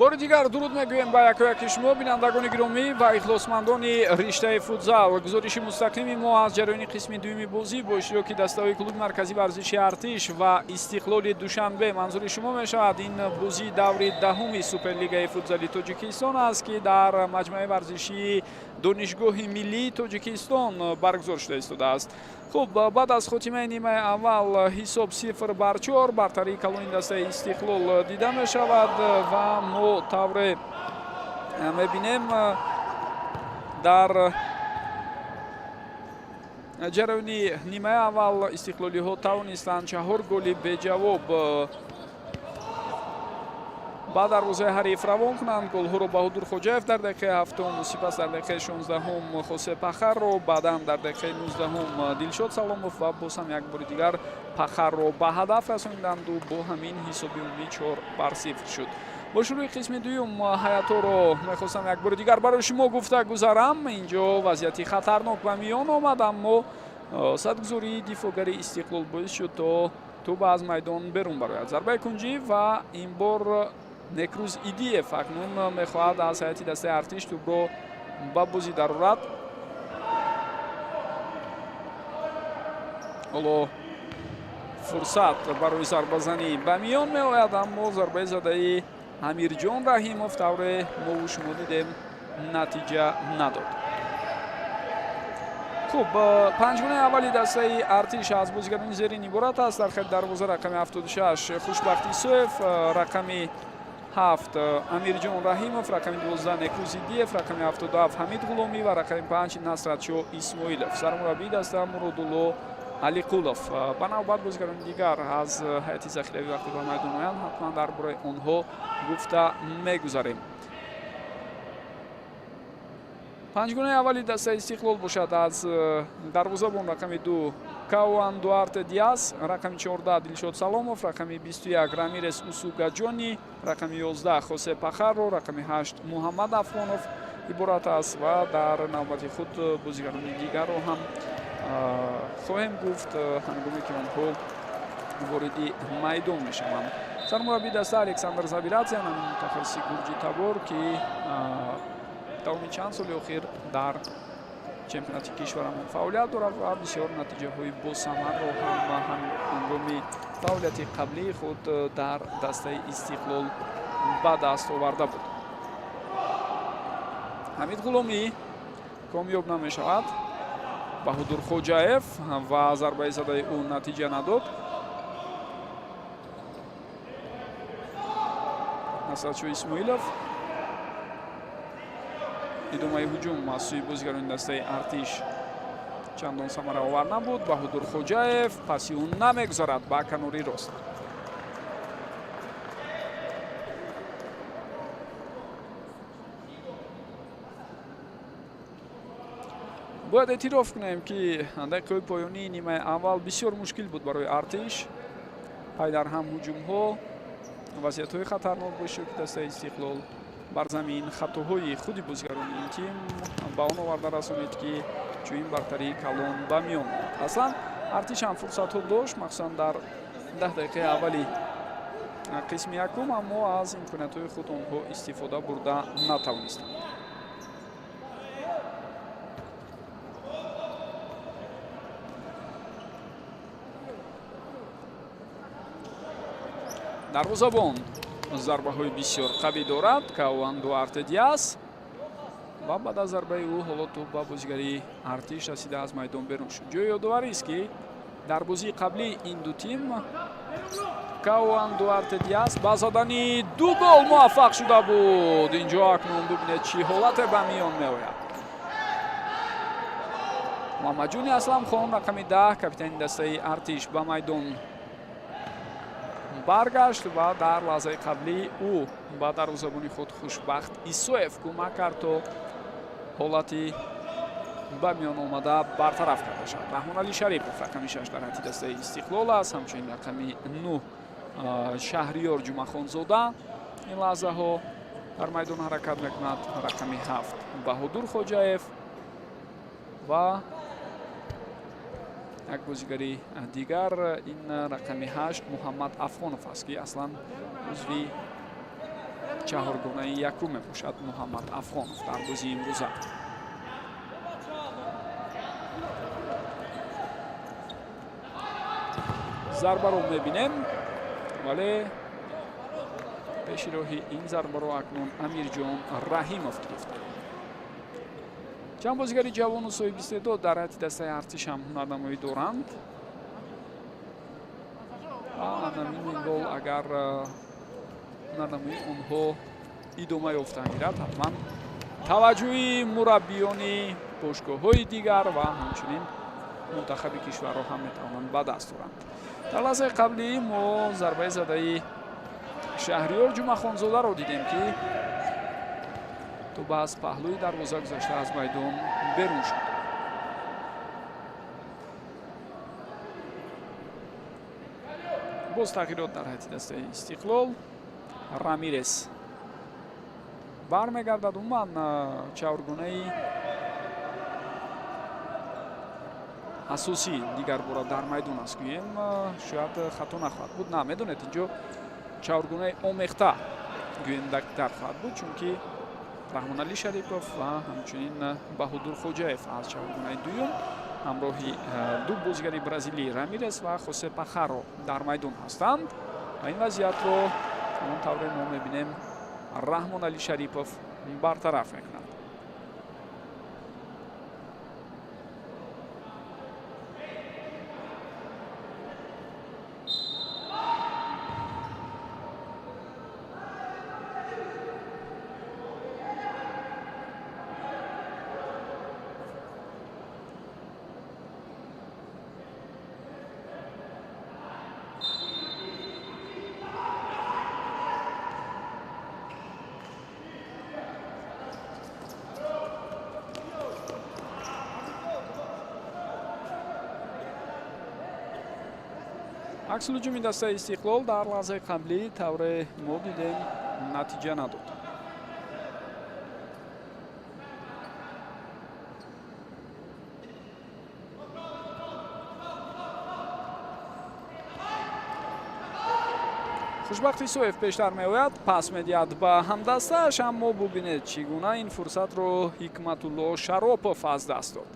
Бори дигар дуруд мегӯем ба якояки шумо, бинандагони гиромӣ ва ихлосмандони риштаи футзал. Гузориши мустақими мо аз ҷараёни қисми дуюми бозӣ бо иштироки дастаҳои клуби марказии варзиши Артиш ва Истиқлоли Душанбе манзури шумо мешавад. Ин бозии даври даҳуми Суперлигаи футзали Тоҷикистон аст, ки дар маҷмӯаи варзишии Донишгоҳи миллии Тоҷикистон баргузор шуда истодааст. Хуб, баъд аз хотимаи нимаи аввал ҳисоб 0-4, бартарии калони дастаи Истиқлол дида мешавад ва мо тавре мебинем, дар ҷараёни нимаи аввал истиқлолиҳо тавонистанд 4 голи беҷавоб ба дарвозаи ҳариф равон кунанд. Голҳоро Баҳодур Хоҷаев дар дақиқаи ҳафтум, сипас дар дақиқаи 16-ум Хосе Пахарро, баъдан дар дақиқаи 19-ум Дилшод Саломов ва боз ҳам як бори дигар Пахарро ба ҳадаф расониданду бо ҳамин ҳисоби умумӣ 4-0 шуд. Бо шурӯи қисми дуюм ҳаятҳоро мехостам як бори дигар барои шумо гуфта гузарам. Инҷо вазъияти хатарнок ба миён омад, аммо садгузории дифоъгари Истиқлол боис шуд, то тӯб аз майдон берун барояд. Зарбаи кунҷӣ ва ин бор Некрӯз Идиев акнун мехоҳад аз ҳайати дастаи Артиш тӯбро ба бозӣ дарорад. Ҳоло фурсат барои зарбазанӣ ба миён меояд, аммо зарбаи задаи Амирҷон Раҳимов, тавре мову шумо дидем, натиҷа надод. Хуб, панҷгунаи аввали дастаи Артиш аз бозигарони зерин иборат аст. Дар хати дарвоза рақами 76 Хушбахт Исоев, рақами 7 Амирҷон Раҳимов, рақами 12 Некрӯз Идиев, рақами 77 Ҳамид Ғуломӣ ва рақами 5 Насратшоҳ Исмоилов. Сармураббии даста Муродулло Алиқулов. Ба навбат бозигарони дигар аз ҳайати захиравӣ вақте ба майдон оянд, ҳатман дар бораи онҳо гуфта мегузарем. Панҷгунаи аввали дастаи Истиқлол бошад аз дарвозабон рақами 2 Кауан Дуарте Диас, рақами 14 Дилшод Саломов, рақами 21 Рамирес Усугаҷони, рақами 11 Хосе Пахаро, рақами 8 Муҳаммад Афғонов иборат аст ва дар навбати худ бозигарони дигарро ҳам хоҳем гуфт, ҳангоме ки онҳо вориди майдон мешаванд. Сармураббии даста Александр Забирадзе, ҳамин мутахассиси гурҷитабор, ки давоми чанд соли охир дар чемпионати кишварамон фаъолият дорад ва бисёр натиҷаҳои босамарро ҳам ҳангоми фаъолияти қаблии худ дар дастаи Истиқлол ба даст оварда буд. Ҳамид Ғуломӣ комёб намешавад. Баҳодур Хоҷаев ва зарбаи задаи ӯ натиҷа надод. Насратшоҳ Исмоилов. Идомаи ҳуҷум аз сӯи бозигарони дастаи Артиш чандон самараовар набуд. Баҳодур Хоҷаев паси ӯ намегузарад ба канори рост. Бояд эътироф кунем, ки дақиқаҳои поёнии нимаи аввал бисёр мушкил буд барои Артиш. Пай дар ҳам ҳуҷумҳо, вазъиятҳои хатарнок бо иштироки дастаи Истиқлол бар замин, хатоҳои худи бозигарони ин тим ба он оварда расонид, ки чунин бартарии калон ба миён омад. Аслан Артиш ҳам фурсатҳо дошт, махсусан дар 10 дақиқаи аввали қисми якум, аммо аз имкониятҳои худ онҳо истифода бурда натавонистанд. Дарвозабон зарбаҳои бисёр қавӣ дорад Кауан Дуарте Диас ва баъд аз зарбаи ӯ ҳоло тӯб ба бозигари Артиш расида аз майдон берун шуд. Ҷои ёдоварист, ки дар бозии қаблии ин ду тим Кауан Дуарте Диас ба задани 2 гол муваффақ шуда буд. Инҷо акнун бибинед, чӣ ҳолате ба миён меояд. Муҳаммадҷони Асламхон, рақами 10, капитани дастаи Артиш, ба майдон баргашт ва дар лаҳзаи қаблӣ ӯ ба дарвозабони худ Хушбахт Исоев кӯмак кард, то ҳолати ба миён омада бартараф карда шавад. Раҳмоналӣ Шарипов, рақами 6, дар ҳайати дастаи Истиқлол аст, ҳамчунин рақами 9 Шаҳриёр Ҷумъахонзода ин лаҳзаҳо дар майдон ҳаракат мекунад, рақами 7 Баҳодур Хоҷаев ва як бозигари дигар, ин рақами 8 Муҳаммад Афғонов аст, ки аслан узви Чаҳоргонаи якум мебошад Муҳаммад Афғонов дар бозии имрӯза. Зарбаро мебинем, вале пеши роҳи ин зарбаро акнун Амирҷон Раҳимов гирифт. Чанд бозигари ҷавону соҳиби истеъдод дар ҳайати дастаи Артиш ҳам ҳунарнамоӣ доранд. Ва гол агар ҳунарнамоии онҳо идома ёфтан гирад, ҳатман таваҷҷӯҳи мураббиёни бошгоҳҳои дигар ва ҳамчунин мунтахаби кишварро ҳам метавонанд ба даст оранд. Дар лаҳзаи қаблӣ мо зарбаи задаи Шаҳриёр Ҷумъахонзодаро дидем, ки тӯб аз паҳлӯи дарвоза гузашта аз майдон берун шуд. Боз тағйирот дар ҳайати дастаи Истиқлол. Рамирес бармегардад. Умуман чаҳоргунаи асосӣ дигарбора дар майдон аст, гӯем, шояд хато нахоҳад буд. На, медонед, инҷо чаҳоргунаи омехта гӯем дар хоҳад буд, чунки Раҳмоналӣ Шарипов ва ҳамчунин Баҳодур Хоҷаев аз чаҳоргунаи дуюм ҳамроҳи ду бозигари бразилӣ Рамирес ва Хосе Пахаро дар майдон ҳастанд ва ин вазъиятро ҳамон тавре мо мебинем Раҳмоналӣ Шарипов бартараф мекунад. Аксулҳуҷуми дастаи Истиқлол дар лаҳзаи қаблӣ тавре мо дидем натиҷа надод. Хушбахт Исоев пештар меояд, пас медиҳад ба ҳамдастааш, аммо бубинед чӣ гуна ин фурсатро Ҳикматулло Шаропов аз даст дод.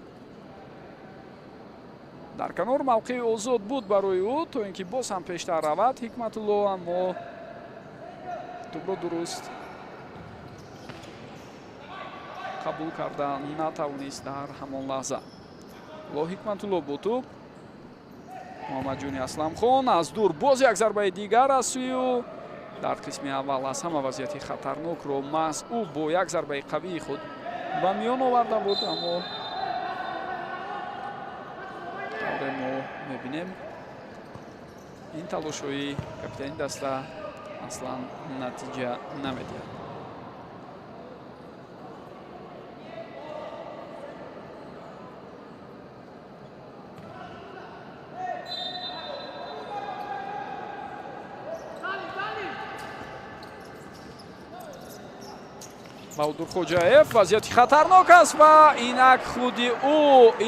Дар канор мавқеи озод буд барои ӯ, то ин ки боз ҳам пештар равад Ҳикматулло, аммо тӯбро дуруст қабул карда натавонист дар ҳамон лаҳза. Ло Ҳикматулло бо тӯб, Муҳаммадҷони Асламхон аз дур боз як зарбаи дигар аз сӯи ӯ. Дар қисми аввал аз ҳама вазъияти хатарнокро маҳз ӯ бо як зарбаи қавии худ ба миён оварда буд, аммо тавре мо мебинем ин талошҳои капитани даста аслан натиҷа намедиҳад. Баҳодур Хоҷаев вазъияти хатарнок аст ва инак худи ӯ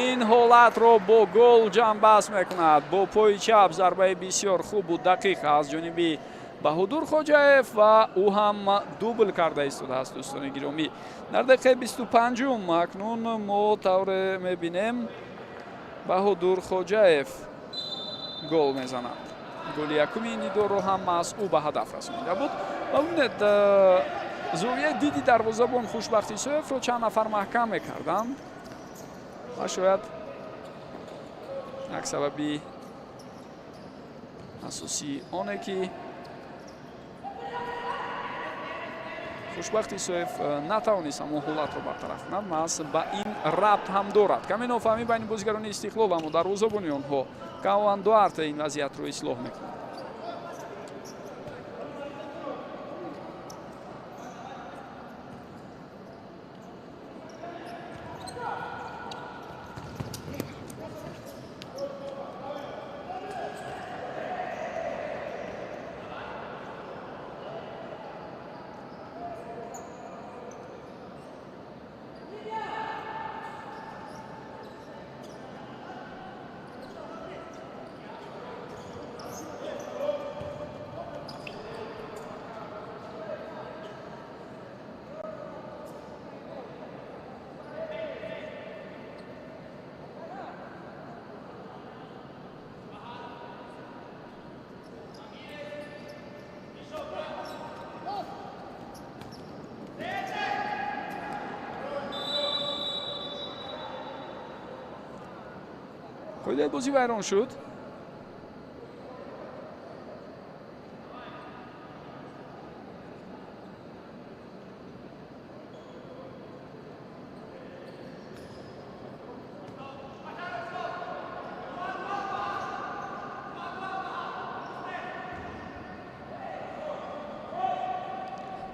ин ҳолатро бо гол ҷамъбаст мекунад. Бо пои чап зарбаи бисёр хубу дақиқ аз ҷониби Баҳодур Хоҷаев ва ӯ ҳам дубл карда истодааст. Дӯстони гиромӣ, дар дақиқаи 25-ум акнун мо тавре мебинем Баҳодур Хоҷаев гол мезанад. Голи якуми ин дидорро ҳам маҳз ӯ ба ҳадаф расонида буд. Ва бубинед, зовияи диди дарвозабон Хушбахт Исоевро чанд нафар маҳкам мекарданд ва шояд як сабаби асосии оне ки Хушбахт Исоев натавонист ҳамон ҳолатро бартараф кунад, маҳз ба ин рабт ҳам дорад. Каме нофаҳмӣ байни бозигарони Истиқлол, аммо дарвозабони онҳо Каван Дуарте ин вазъиятро ислоҳ мекунад. Қоидаи бозӣ вайрон шуд.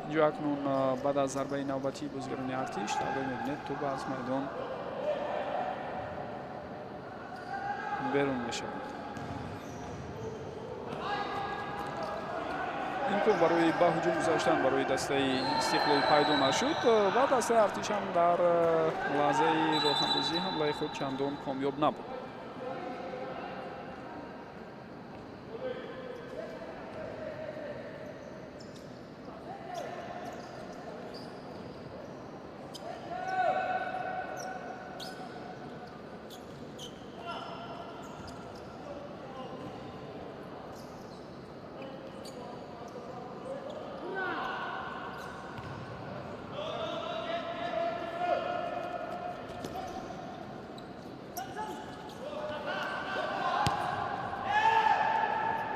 Инҷо акнун баъд аз зарбаи навбатии бозигарони Артиш тавре мебинед, тӯб аз майдон берун мешавад. Имкон барои ба ҳуҷум гузаштан барои дастаи Истиқлол пайдо нашуд ва дастаи Артиш ҳам дар лаҳзаи роҳандозии ҳамлаи худ чандон комёб набуд.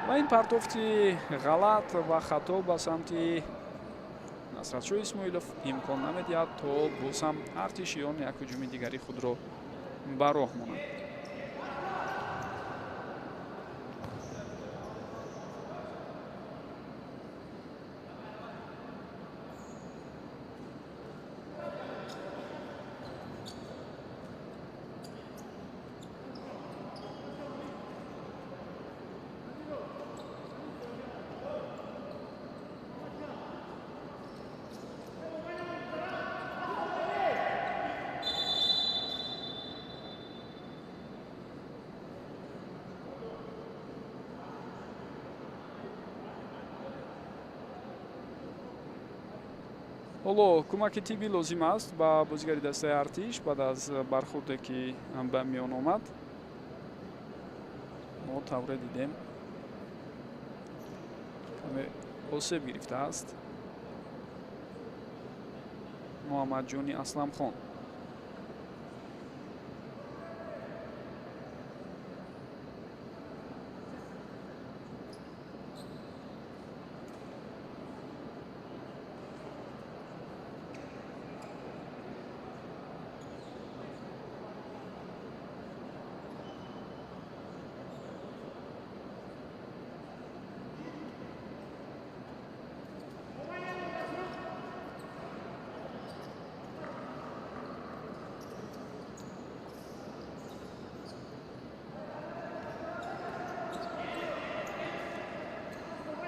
Ва ин партофти ғалат ва хато ба самти Насратшоҳ Исмоилов имкон намедиҳад, то боз ҳам артишиён як ҳуҷуми дигари худро ба роҳ монанд. Ҳоло кӯмаки тиббӣ лозим аст ба бозигари дастаи Артиш баъд аз бархӯрде, ки ба миён омад. Мо тавре дидем, каме осеб гирифтааст Муҳаммадҷони Асламхон.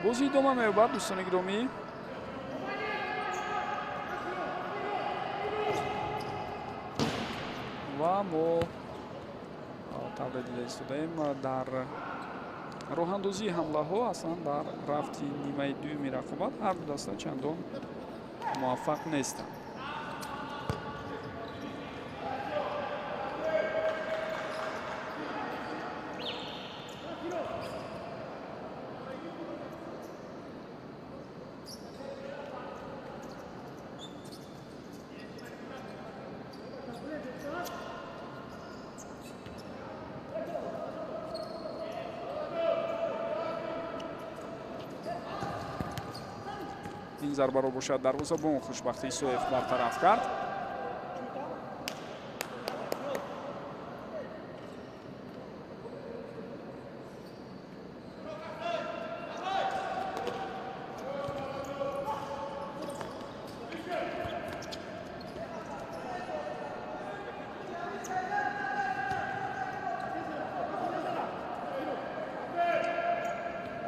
Бозӣ идома меёбад, дӯстони гиромӣ. Ва мо тавре дида истодаем, дар роҳандозии ҳамлаҳо, аслан дар рафти нимаи дуюми рақобат ҳар ду даста чандон муваффақ нестанд. Ин зарбаро бошад дарвозабон Хушбахти Исоев бартараф кард.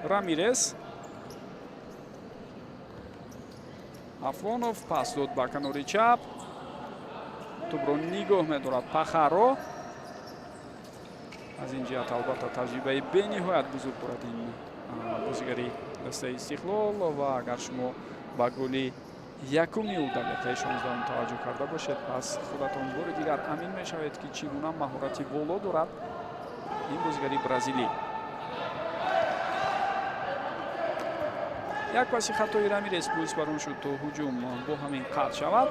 Рамирес, Афонов пас дод ба канори чап, тӯбро нигоҳ медорад Пахаро. Аз ин ҷиҳат албатта таҷрибаи бениҳоят бузург дорад ин бозигари дастаи Истиқлол. Ва агар шумо ба голи якуми ӯ дар дақиқаи 16 таваҷҷӯҳ карда бошед, пас худатон бори дигар амин мешавед, ки чӣ гуна маҳорати воло дорад ин бозигари бразилӣ. Як паси хатои Рамирес боис бар он шуд, то ҳуҷум бо ҳамин қатъ шавад.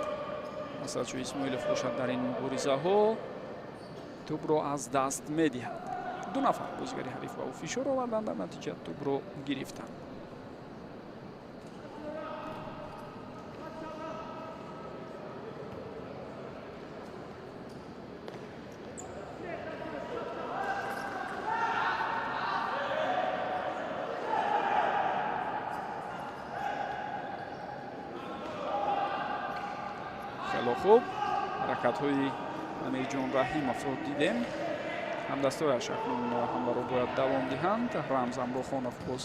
Насратшоҳ Исмоилов бошад дар ин муборизаҳо тӯбро аз даст медиҳад. Ду нафар бозигари ҳариф ба ӯ фишор оварданд, дар натиҷа тӯбро гирифтанд. Хело хуб ҳаракатҳои Амирҷон Раҳимовро дидем. Ҳамдастояш акнун ҳамларо бояд давом диҳанд. Рамз Амрохонов боз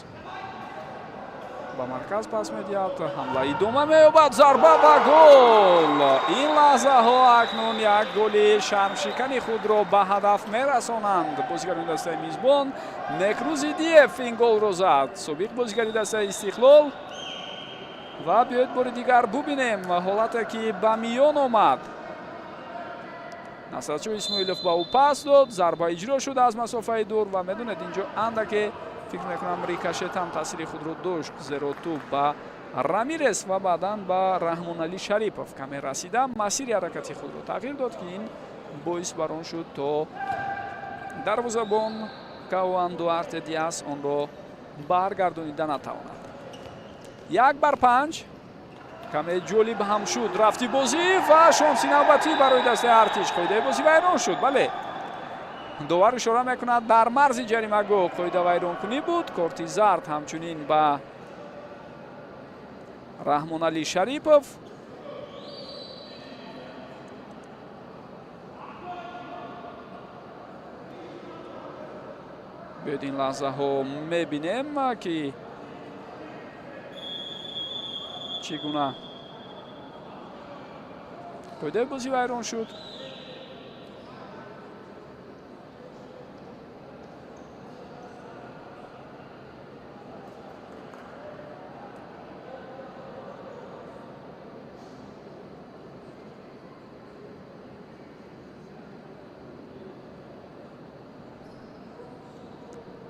ба марказ пас медиҳад. Ҳамла идома меёбад, зарба ва гол! Ин лаҳзаҳо акнун як голи шармшикани худро ба ҳадаф мерасонанд. Бозигарони дастаи мизбон Некрузидиев ин голро зад, собиқ бозигари дастаи Истиқлол. Ва биёед бори дигар бубинем ҳолате ки ба миён омад. Насратшо Исмоилов ба ӯ пас дод, зарба иҷро шуд аз масофаи дур ва медонед, инҷо андаке фикр мекунам рикошет ҳам таъсири худро дошт, зеро тӯб ба Рамирес ва баъдан ба Раҳмоналӣ Шарипов каме расида масири ҳаракати худро тағйир дод, ки ин боис бар он шуд то дарвозабон Кауан Дуарте Диас онро баргардонида натавонад. 1-5. Каме ҷолиб ҳам шуд рафти бозӣ ва шонси навбатӣ барои дастаи Артиш. Қоидаи бозӣ вайрон шуд. Бале, довар ишора мекунад, дар марзи ҷаримагоҳ қоида вайронкунӣ буд. Корти зард ҳамчунин ба Раҳмоналӣ Шарипов. Биёед ин лаҳзаҳо мебинем, ки чӣ гуна қоидаи бозӣ вайрон шуд.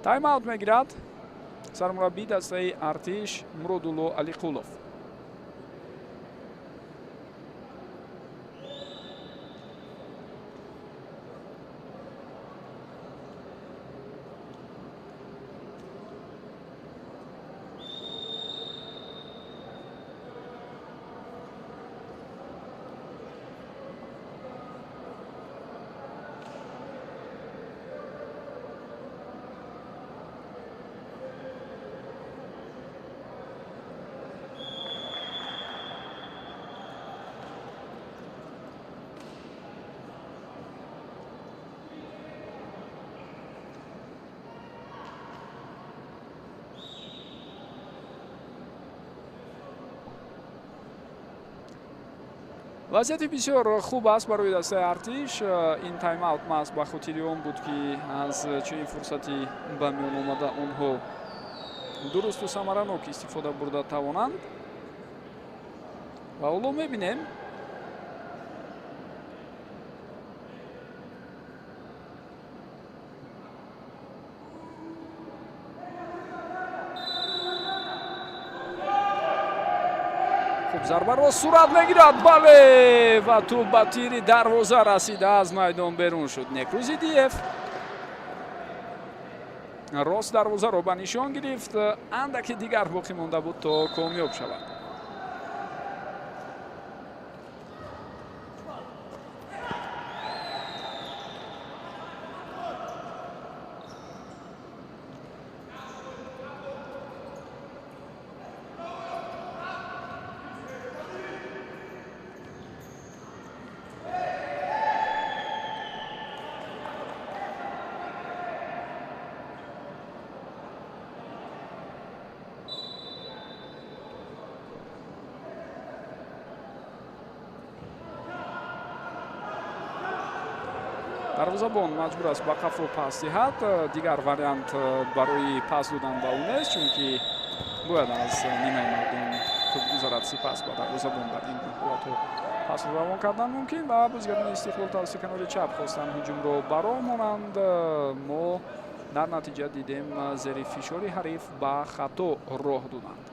Тайм-аут мегирад сармураббии дастаи Артиш Муродулло Алиқулов. Вазъияти бисёр хуб аст барои дастаи Артиш. Ин тайм-аут маҳз ба хотири он буд, ки аз чунин фурсати ба миён омада онҳо дурусту самаранок истифода бурда тавонанд. Ва ҳоло мебинем, зарбаро сурат мегирад. Бале, ва тӯб ба тири дарвоза расида аз майдон берун шуд. Некрузидиев рост дарвозаро ба нишон гирифт, андаке дигар боқӣ монда буд то комёб шавад. Дарвозабон маҷбур аст ба қафо пас диҳад. Дигар вариант барои пас додан ба ӯ нест, чунки бояд аз нимаи майдон тӯб гузарад, сипас ба дарвозабон дар ин ҳолатҳо пасро равон кардан мумкин. Ва бозигарони Истиқлол тавассути канори чап хостанд ҳуҷумро ба роҳ монанд. Мо дар натиҷа дидем, зери фишори ҳариф ба хато роҳ доданд.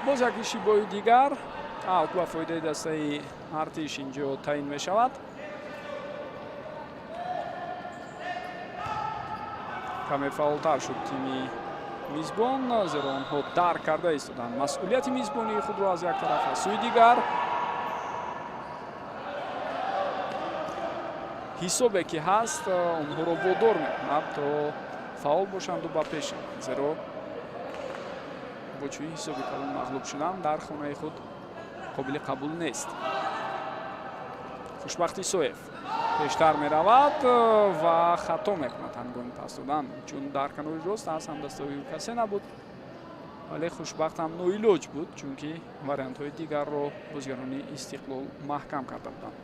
Боз як иштибоҳи дигар, аут ба фоидаи дастаи Артиш инҷо таъин мешавад. Каме фаъолтар шуд тими мизбон, зеро онҳо дарк карда истоданд масъулияти мизбонии худро аз як тараф, аз сӯи дигар ҳисобе ки ҳаст онҳоро водор мекунад то фаъол бошанду ба пеш раванд, зеро бо чунин ҳисоби калон мағлуб шудан дар хонаи худ қобили қабул нест. Хушбахт Исоев пештар меравад ва хато мекунад ҳангоми пас додан, чун дар канори рост аз ҳамдастаҳои ӯ касе набуд, вале Хушбахт ҳам ноилоҷ буд, чунки вариантҳои дигарро бозигарони Истиқлол маҳкам карда буданд.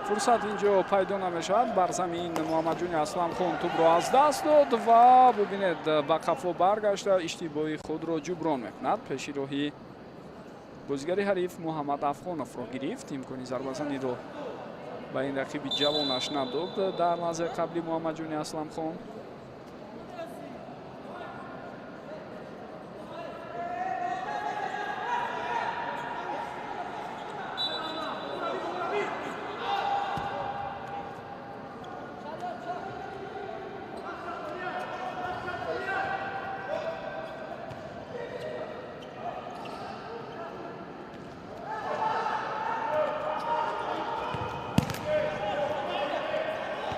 Фурсат инҷо пайдо намешавад. Бар замин Муҳаммадҷони Асламхон тӯбро аз даст дод ва бубинед, ба қафо баргашта иштибоҳи худро ҷуброн мекунад. Пеши роҳи бозигари ҳариф Муҳаммад Афғоновро гирифт. Имкони зарбазаниро ба ин рақиби ҷавонаш надод дар лаҳзаи қабли Муҳаммадҷони Асламхон.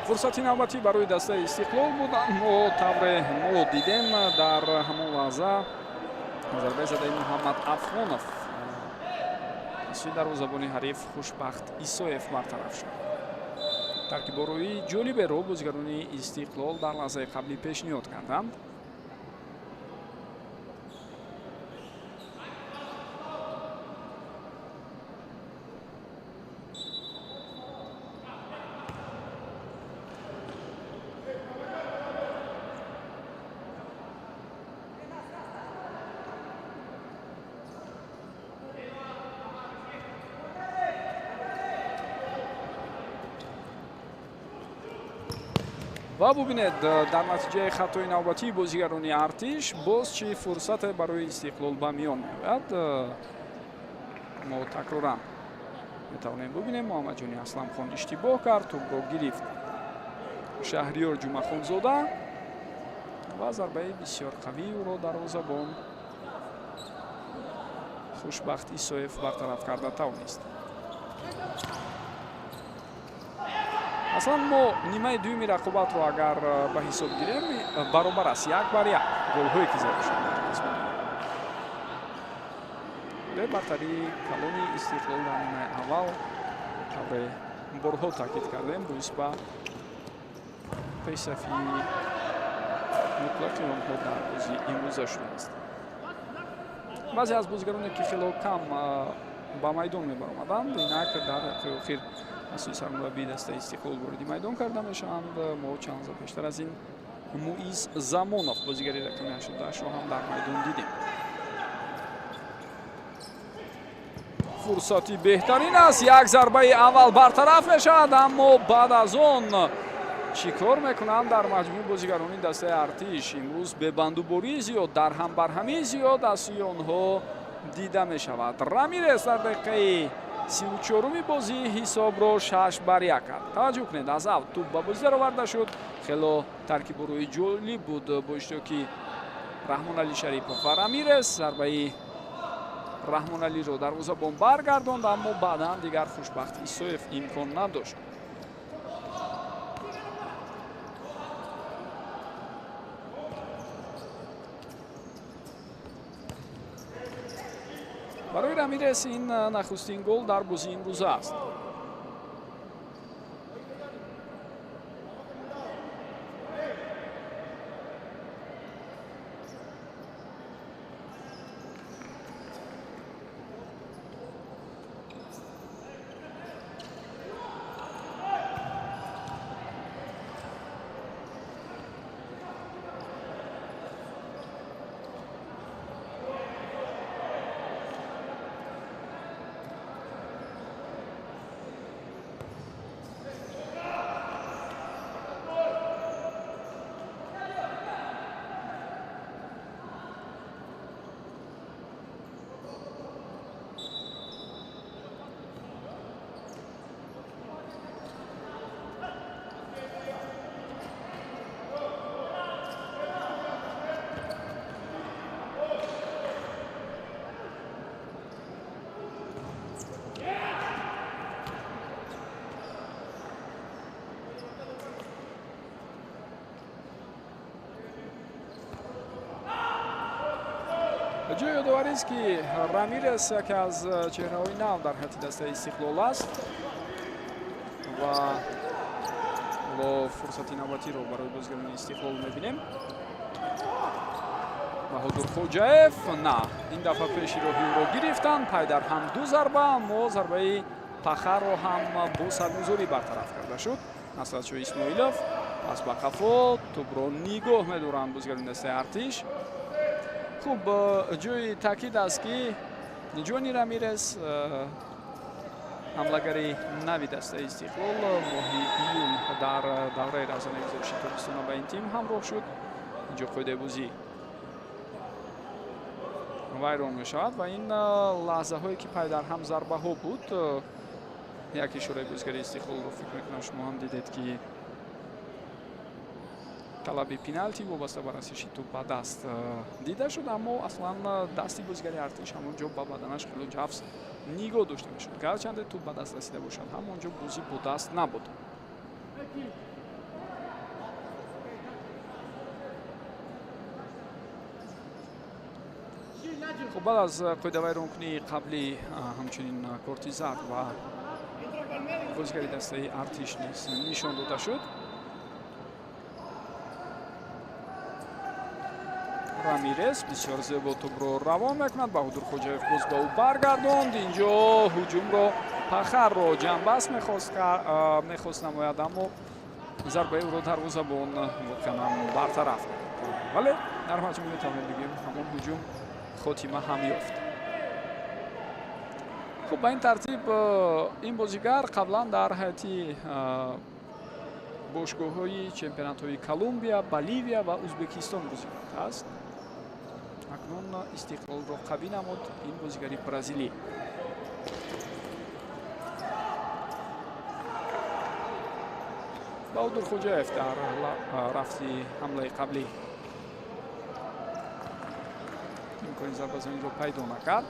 Фурсати навбатӣ барои дастаи Истиқлол буд, аммо тавре мо дидем, дар ҳамон лаҳза зарбаи задаи Муҳаммад Афғонов аз сӯи дарвозабони ҳариф Хушбахт Исоев бартараф шуд. Таркиборои ҷолиберо бозигарони Истиқлол дар лаҳзаи қаблӣ пешниҳод карданд. Ва бубинед, дар натиҷаи хатои навбатии бозигарони Артиш боз чӣ фурсате барои Истиқлол ба миён меояд. Мо такроран метавонем бубинем, Муҳаммадҷони Асламхон иштибоҳ кард, тӯбро гирифт Шаҳриёр Ҷумъахонзода ва зарбаи бисёр қавии ӯро дарвозабон Хушбахт Исоев бартараф карда тавонист. Аслан мо нимаи дуюми рақобатро агар ба ҳисоб гирем, баробар аст 1-1 голҳое ки зада шуданд. Бартарии калони Истиқлол дар нимаи аввал, тавре борҳо таъкид кардем, боис ба пешсафии мутлақи онҳо дар бозии имрӯза шудааст. Баъзе аз бозигароне ки хело кам ба майдон мебаромаданд, инак дар дақиқаи охир аз сӯи сармураббии дастаи Истиқлол вориди майдон карда мешаванд. Мо чанд лаҳза пештар аз ин Муиз Замонов, бозигари рақами 88-ро ҳам дар майдон дидем. Фурсати беҳтарин аст, як зарбаи аввал бартараф мешавад, аммо баъд аз он Чӣ кор мекунанд дар маҷмӯи бозигарони дастаи Артиш? Имрӯз бебандубории зиёд, дарҳамбарҳамии зиёд аз сӯи онҳо дида мешавад. Рамирес дар дақиқаи 34-уми бозӣ ҳисобро 6-1 кард. Таваҷҷӯҳ кунед, аз авт тӯб ба бозӣ дароварда шуд. Хело таркибу рӯи ҷолиб буд бо иштироки Раҳмоналӣ Шарипов ва Рамирес. Зарбаи Раҳмоналиро дарвозабон баргардонд, аммо баъдан дигар Хушбахт Исоев имкон надошт. Барои Рамирес ин нахустин гол дар бозии имрӯза аст. Ҷои ёдоварист, ки Рамирес яке аз чеҳраҳои нав дар ҳайати дастаи Истиқлол аст ва ҳоло фурсати навбатиро барои бозигарони Истиқлол мебинем. Баҳодур Хоҷаев на, ин дафъа пеши роҳи ӯро гирифтанд. Пайдар ҳам ду зарба, аммо зарбаи Пахарро ҳам бо саргузорӣ бартараф карда шуд. Насратшоҳ Исмоилов пас ба қафо тӯбро нигоҳ медоранд бозигарони дастаи Артиш. Хуб, ҷои таъкид аст, ки Ҷони Рамирес, ҳамлагари нави дастаи Истиқлол, моҳи июл дар давраи равзанаи гузориши тобистона ба ин тим ҳамроҳ шуд. Инҷо қоидаи бозӣ вайрон мешавад ва ин лаҳзаҳое ки пайдарҳам зарбаҳо буд, як ишораи бозигари Истиқлолро фикр мекунам шумо ҳам дидед, ки талаби пеналти вобаста ба расиши тӯб ба даст дида шуд, аммо аслан дасти бозигари Артиш ҳамон ҷо ба баданаш хело ҷафс нигоҳ дошта мешуд. Гарчанде тӯб ба даст расида бошад, ҳамон ҷо бозӣ бо даст набуд. Хуб, баъд аз қоидавайронкунии қаблӣ ҳамчунин корти зард ва бозигари дастаи Артиш низ нишон дода шуд. Рамирес бисёр зебо тӯбро равон мекунад. Баҳодур Хоҷаев боз ба ӯ баргардонд. Инҷо ҳуҷумро Пахарро ҷанбаст мехост намояд, аммо зарбаи ӯро дарвозабон воқеан ҳам бартараф кард. Вале дар маҷмӯъ метавонем бигӯем, ҳамон ҳуҷум хотима ҳам ёфт. Хуб, ба ин тартиб ин бозигар қаблан дар ҳайати бошгоҳҳои чемпионатҳои Колумбия, Боливия ва Узбекистон бозӣ кардааст. Акнун Истиқлолро қавӣ намуд ин бозигари бразилӣ. Баҳодур Хоҷаев дар рафти ҳамлаи қаблӣ имкони зарбазаниро пайдо накард.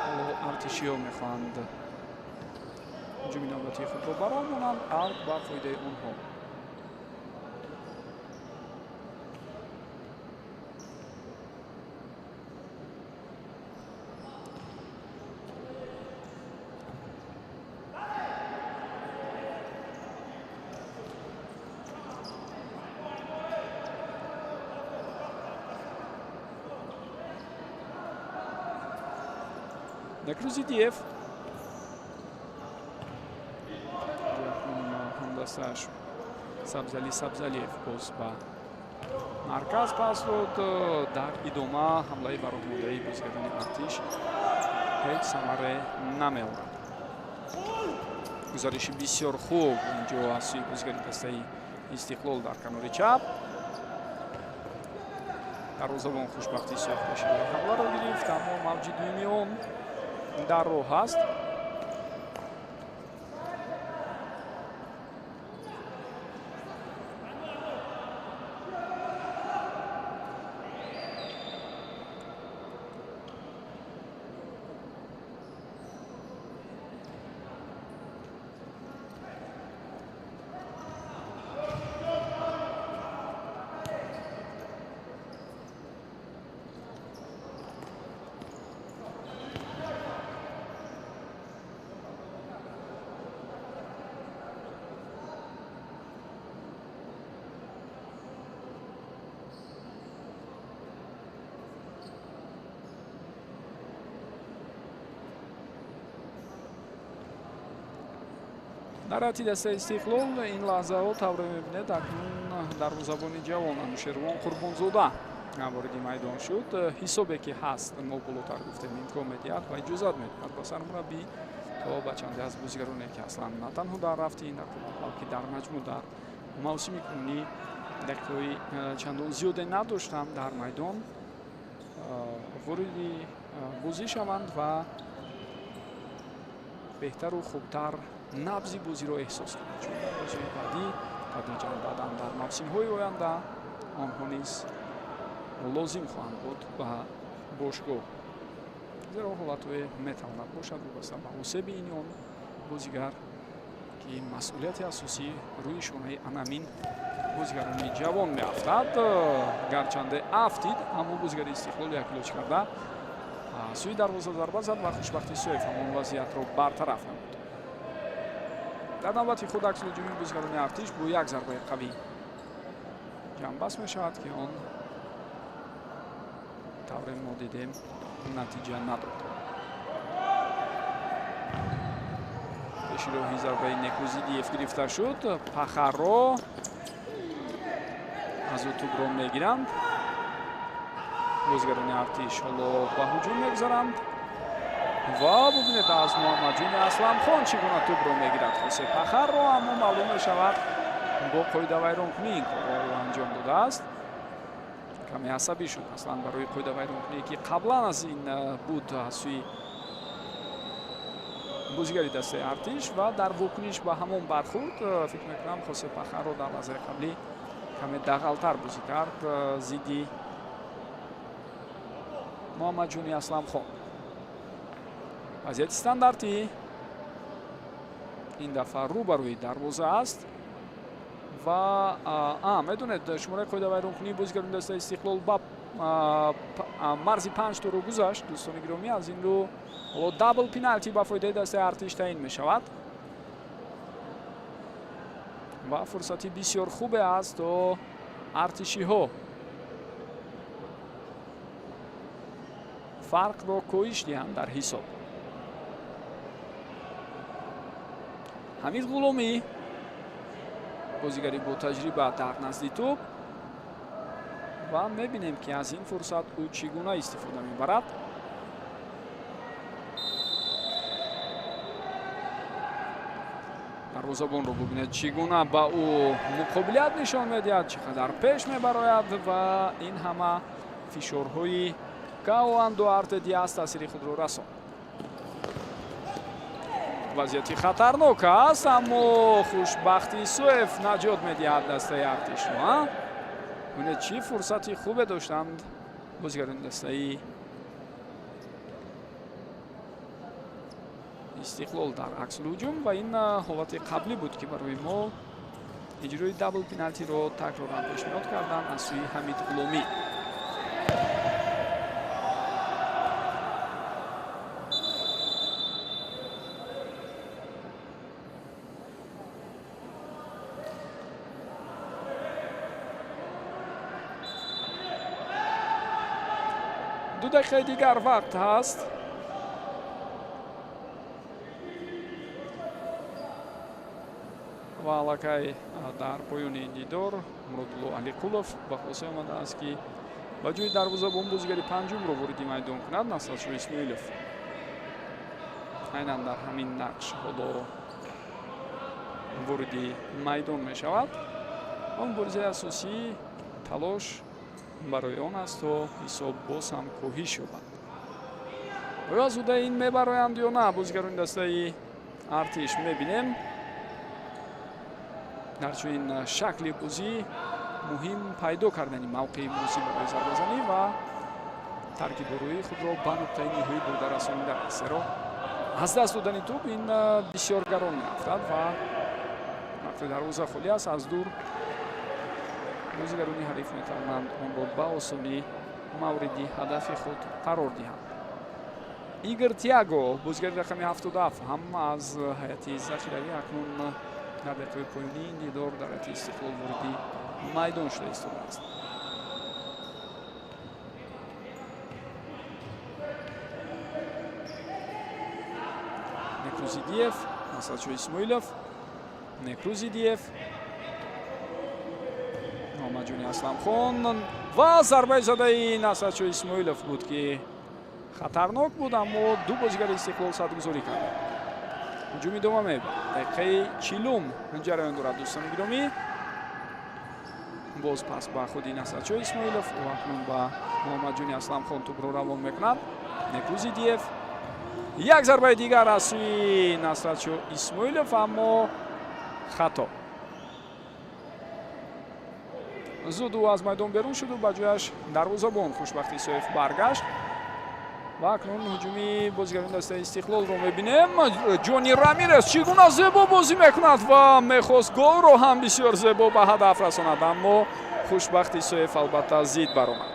Ҳоло артишиҳо мехоҳанд ҳуҷуми навбатии худро баром монанд, аут ба фоидаи онҳо. Некрузидиев ҳамдастааш Сабзали Сабзалиев боз ба марказ пас дод. Дар идома ҳамлаи бароҳмондаи бозигарони Артиш ҳеҷ самаре намеорад. Гузариши бисёр хуб инҷо аз сӯи бозигари дастаи Истиқлол дар канори чап. Дарвозабон Хушбахти Исоев пеши роҳи ҳамларо гирифт, аммо мавҷи дуюми он дар роҳ аст. Дар ҳайати дастаи Истиқлол ин лаҳзаҳо тавре мебинед, акнун дарвозабони ҷавон Анушервон Қурбонзода вориди майдон шуд. Ҳисобе ки ҳаст, мо болотар гуфтем, имкон медиҳад ва иҷозат медиҳад ба сармураббӣ то ба чанде аз бозигароне, ки аслан на танҳо дар рафти ин рақобат, балки дар маҷмӯъ дар мавсими кунунӣ дақиқаҳои чандон зиёде надоштанд дар майдон, вориди бозӣ шаванд ва беҳтару хубтар набзи бозиро эҳсос кунанд, чун дар бозиҳои баъдӣ, тадриҷан баъдан дар мавсимҳои оянда онҳо низ лозим хоҳанд буд ба бошгоҳ, зеро ҳолатҳое метавонад бошад вобаста ба осеби ин он бозигар, ки масъулияти асосӣ рӯи шонаи анамин бозигарони ҷавон меафтад. Гарчанде афтид, аммо бозигари Истиқлол як илоҷ карда сӯи дарвоза зарба зад ва Хушбахти Исоев ҳамон вазъиятро бартараф намуд. Дар навбати худ аксулҳуҷуми бозигарони Артиш бо як зарбаи қавӣ ҷамъбаст мешавад, ки он тавре мо дидем натиҷа надод. Пеши роҳи зарбаи Некузидиев гирифта шуд. Пахаро аз ӯ тӯбро мегиранд. Бозигарони Артиш ҳоло ба ҳуҷум мегузаранд ва бубинед аз Муҳаммадҷони Асламхон чӣ гуна тӯбро мегирад Хосе Пахарро, аммо маълум мешавад бо қоидавайронкунӣ ин корро ӯ анҷом додааст. Каме асабӣ шуд аслан барои қоидавайронкуние, ки қаблан аз ин буд аз сӯи бозигари дастаи Артиш, ва дар вокуниш ба ҳамон бархурд фикр мекунам Хосе Пахарро дар лаҳзаи қаблӣ каме дағалтар бозӣ кард зидди Муҳаммадҷони Асламхон. Вазъияти стандартӣ ин дафъа рӯбарӯи дарвоза аст ва медонед, шумораи қоидавайронкунии бозигарони дастаи Истиқлол ба марзи 5 торо гузашт, дӯстони гиромӣ. Аз ин рӯ ҳоло дабл пеналти ба фоидаи дастаи Артиш таъин мешавад ва фурсати бисёр хубе аст то артишиҳо фарқро коҳиш диҳанд дар ҳисоб. Ҳамид Ғуломӣ, бозигари бо таҷриба дар назди тӯб, ва мебинем, ки аз ин фурсат ӯ чӣ гуна истифода мебарад. Дарвозабонро бубинед, чӣ гуна ба ӯ муқобилият нишон медиҳад, чӣ қадар пеш мебарояд ва ин ҳама фишорҳои Кауан Дуарте Диас таъсири худро расонд. Вазъияти хатарнок аст, аммо Хушбахти Исоев наҷот медиҳад дастаи Артишро. Бубинед, чӣ фурсати хубе доштанд бозигарони дастаи Истиқлол дар аксулҳуҷум, ва ин ҳолати қаблӣ буд, ки барои мо иҷрои дабл пеналтиро такроран пешниҳод карданд аз сӯи Ҳамид Ғуломӣ. 2 дақиқаи дигар вақт ҳаст. Ва аллакай дар поёни ин дидор Муродулло Алиқулов ба хулоса омадааст, ки ба ҷои дарвозабон бозигари панҷумро вориди майдон кунад. Насратшо Исмоилов айнан дар ҳамин нақш ҳоло Вориди майдон мешавад ва муборизаи асосӣ талош барои он аст, то ҳисоб боз ҳам коҳиш ёбад. Оё аз ӯҳдаи ин мебароянд ё на бозигарони дастаи Артиш, мебинем. Дар чунин шакли бозӣ муҳим пайдо кардани мавқеи муносиб барои зарбазанӣ ва тарки дороии худро ба нуқтаи ниҳоӣ бурда расонидан аст, зеро аз даст додани тӯб ин бисёр гарон меафтад ва вақте дарвоза холӣ аст, аз дур бозигарони ҳариф метавонанд онро ба осонӣ мавриди ҳадафи худ қарор диҳанд. Игор Тиаго, бозигари рақами 77, ҳам аз ҳайати захиравӣ, акнун дар дақиқаи поёнии ин дидор дар ҳайати Истиқлол вориди майдон шуда истодааст. Некрузидиев, Насратшо Исмоилов, Некрузидиев, Муҳаммадҷони Асламхон ва зарбаи задаи Насратшо Исмоилов буд, ки хатарнок буд, аммо ду бозигари Истиқлол садгузорӣ карданд. Ҳуҷум идома меёбад. Дақиқаи 40-ум ҷараён дорад, дӯстони гиромӣ. Боз пас ба худи Насратшо Исмоилов, ӯ акнун ба Муҳаммадҷони Асламхон тӯбро равон мекунад. Некрузидиев, як зарбаи дигар аз сӯи Насратшо Исмоилов, аммо хато. Зуд ӯ аз майдон берун шуду ба ҷояш дарвозабон Хушбахт Исоев баргашт. Ва акнун ҳуҷуми бозигарони дастаи Истиқлолро мебинем. Ҷони Рамирес чӣ гуна зебо бозӣ мекунад ва мехост голро ҳам бисёр зебо ба ҳадаф расонад, аммо Хушбахт Исоев албатта зид баромад.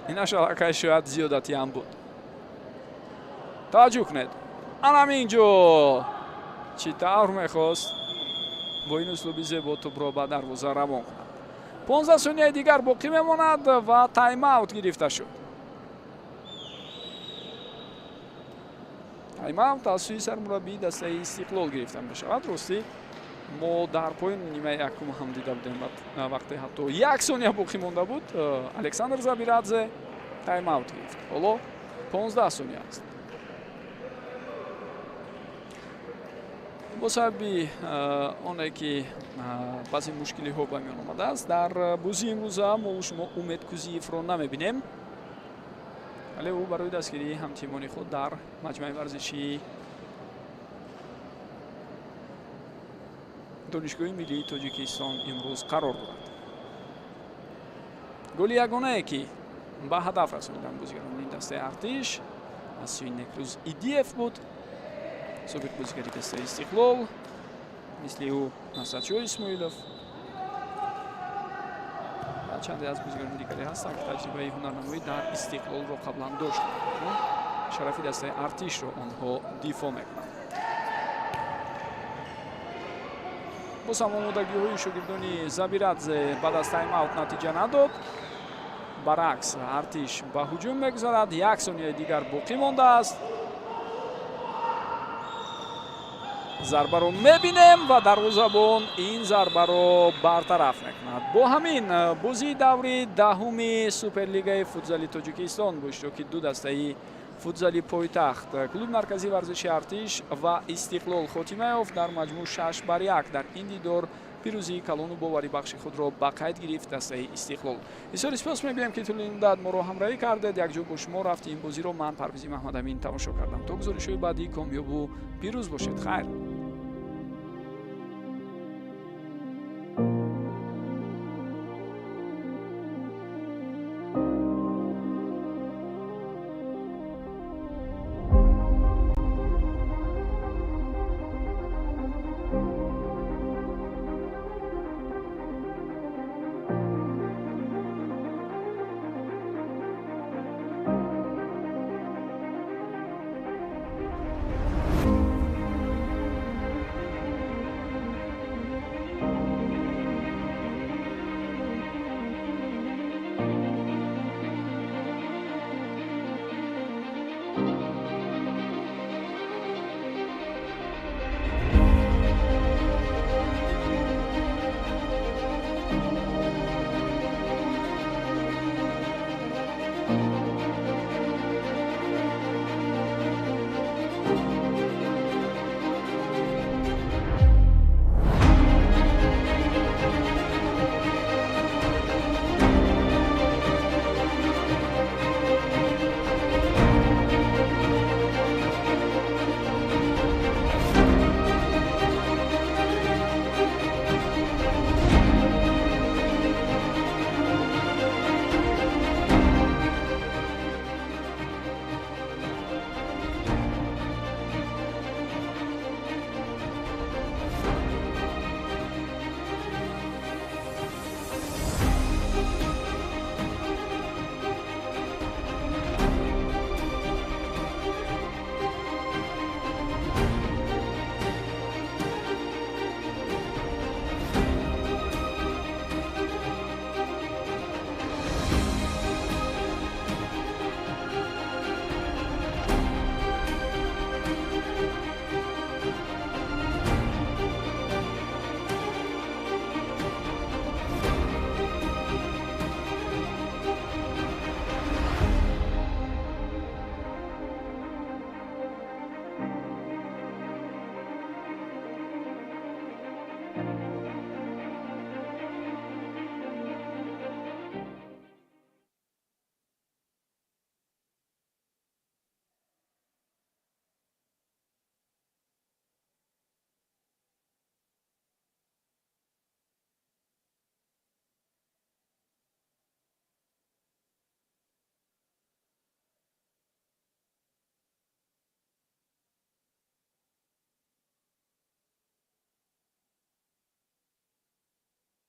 Инаш аллакай шояд зиёдатӣ ҳам буд. Таваҷҷӯҳ кунед, анам ин ҷо чӣ тавр мехост бо ин услуби зебо тӯбро ба дарвоза равон кунад. 15 сонияи дигар боқӣ мемонад ва тайм-аут гирифта шуд. Тайм-аут аз сӯи сармураббии дастаи Истиқлол гирифта мешавад. Ростӣ, мо дар поёни нимаи якум ҳам дида будем, вақте ҳатто як сония боқӣ монда буд, Александр Забирадзе тайм-аут гирифт. Ҳоло 15 сония аст. Бо сабаби оне ки баъзе мушкилиҳо ба миён омадааст, дар бозии имрӯза мо шумо Умед Кузиевро намебинем, вале ӯ барои дастгирии ҳамтимони худ дар маҷмӯаи варзишии Донишгоҳи миллии Тоҷикистон имрӯз қарор дорад. Голи ягонае, ки ба ҳадаф расонидан бозигарони дастаи Артиш, аз сӯи Некрӯз Идиев буд, собиқ бозигари дастаи Истиқлол. Мисли ӯ Насратшо Исмоилов ва чанде аз бозигарони дигаре ҳастанд, ки таҷрибаи ҳунарнамоӣ дар Истиқлолро қаблан доштанд. Шарафи дастаи Артишро онҳо дифоъ мекунанд. Боз ҳам омодагиҳои шогирдони Забирадзе баъд аз тайм-аут натиҷа надод. Баръакс, Артиш ба ҳуҷум мегузарад. Як сонияи дигар боқӣ мондааст. Зарбаро мебинем ва дарвозабон ин зарбаро бартараф мекунад. Бо ҳамин бозии даври 10-уми Суперлигаи футзали Тоҷикистон бо иштироки ду дастаи футзали пойтахт, клуби марказии варзиши Артиш ва Истиқлол, хотима ёфт. Дар маҷмӯъ 6-1 дар ин дидор пирӯзии калону боварибахши худро ба қайд гирифт дастаи Истиқлол. Бисёри сипос мегӯем, ки тӯли муддат моро ҳамроҳӣ кардед. Якҷо бо шумо рафти ин бозиро ман, Парвизи Маҳмадамин, тамошо кардам. То гузоришҳои баъдӣ комёбу пирӯз бошед. Хайр.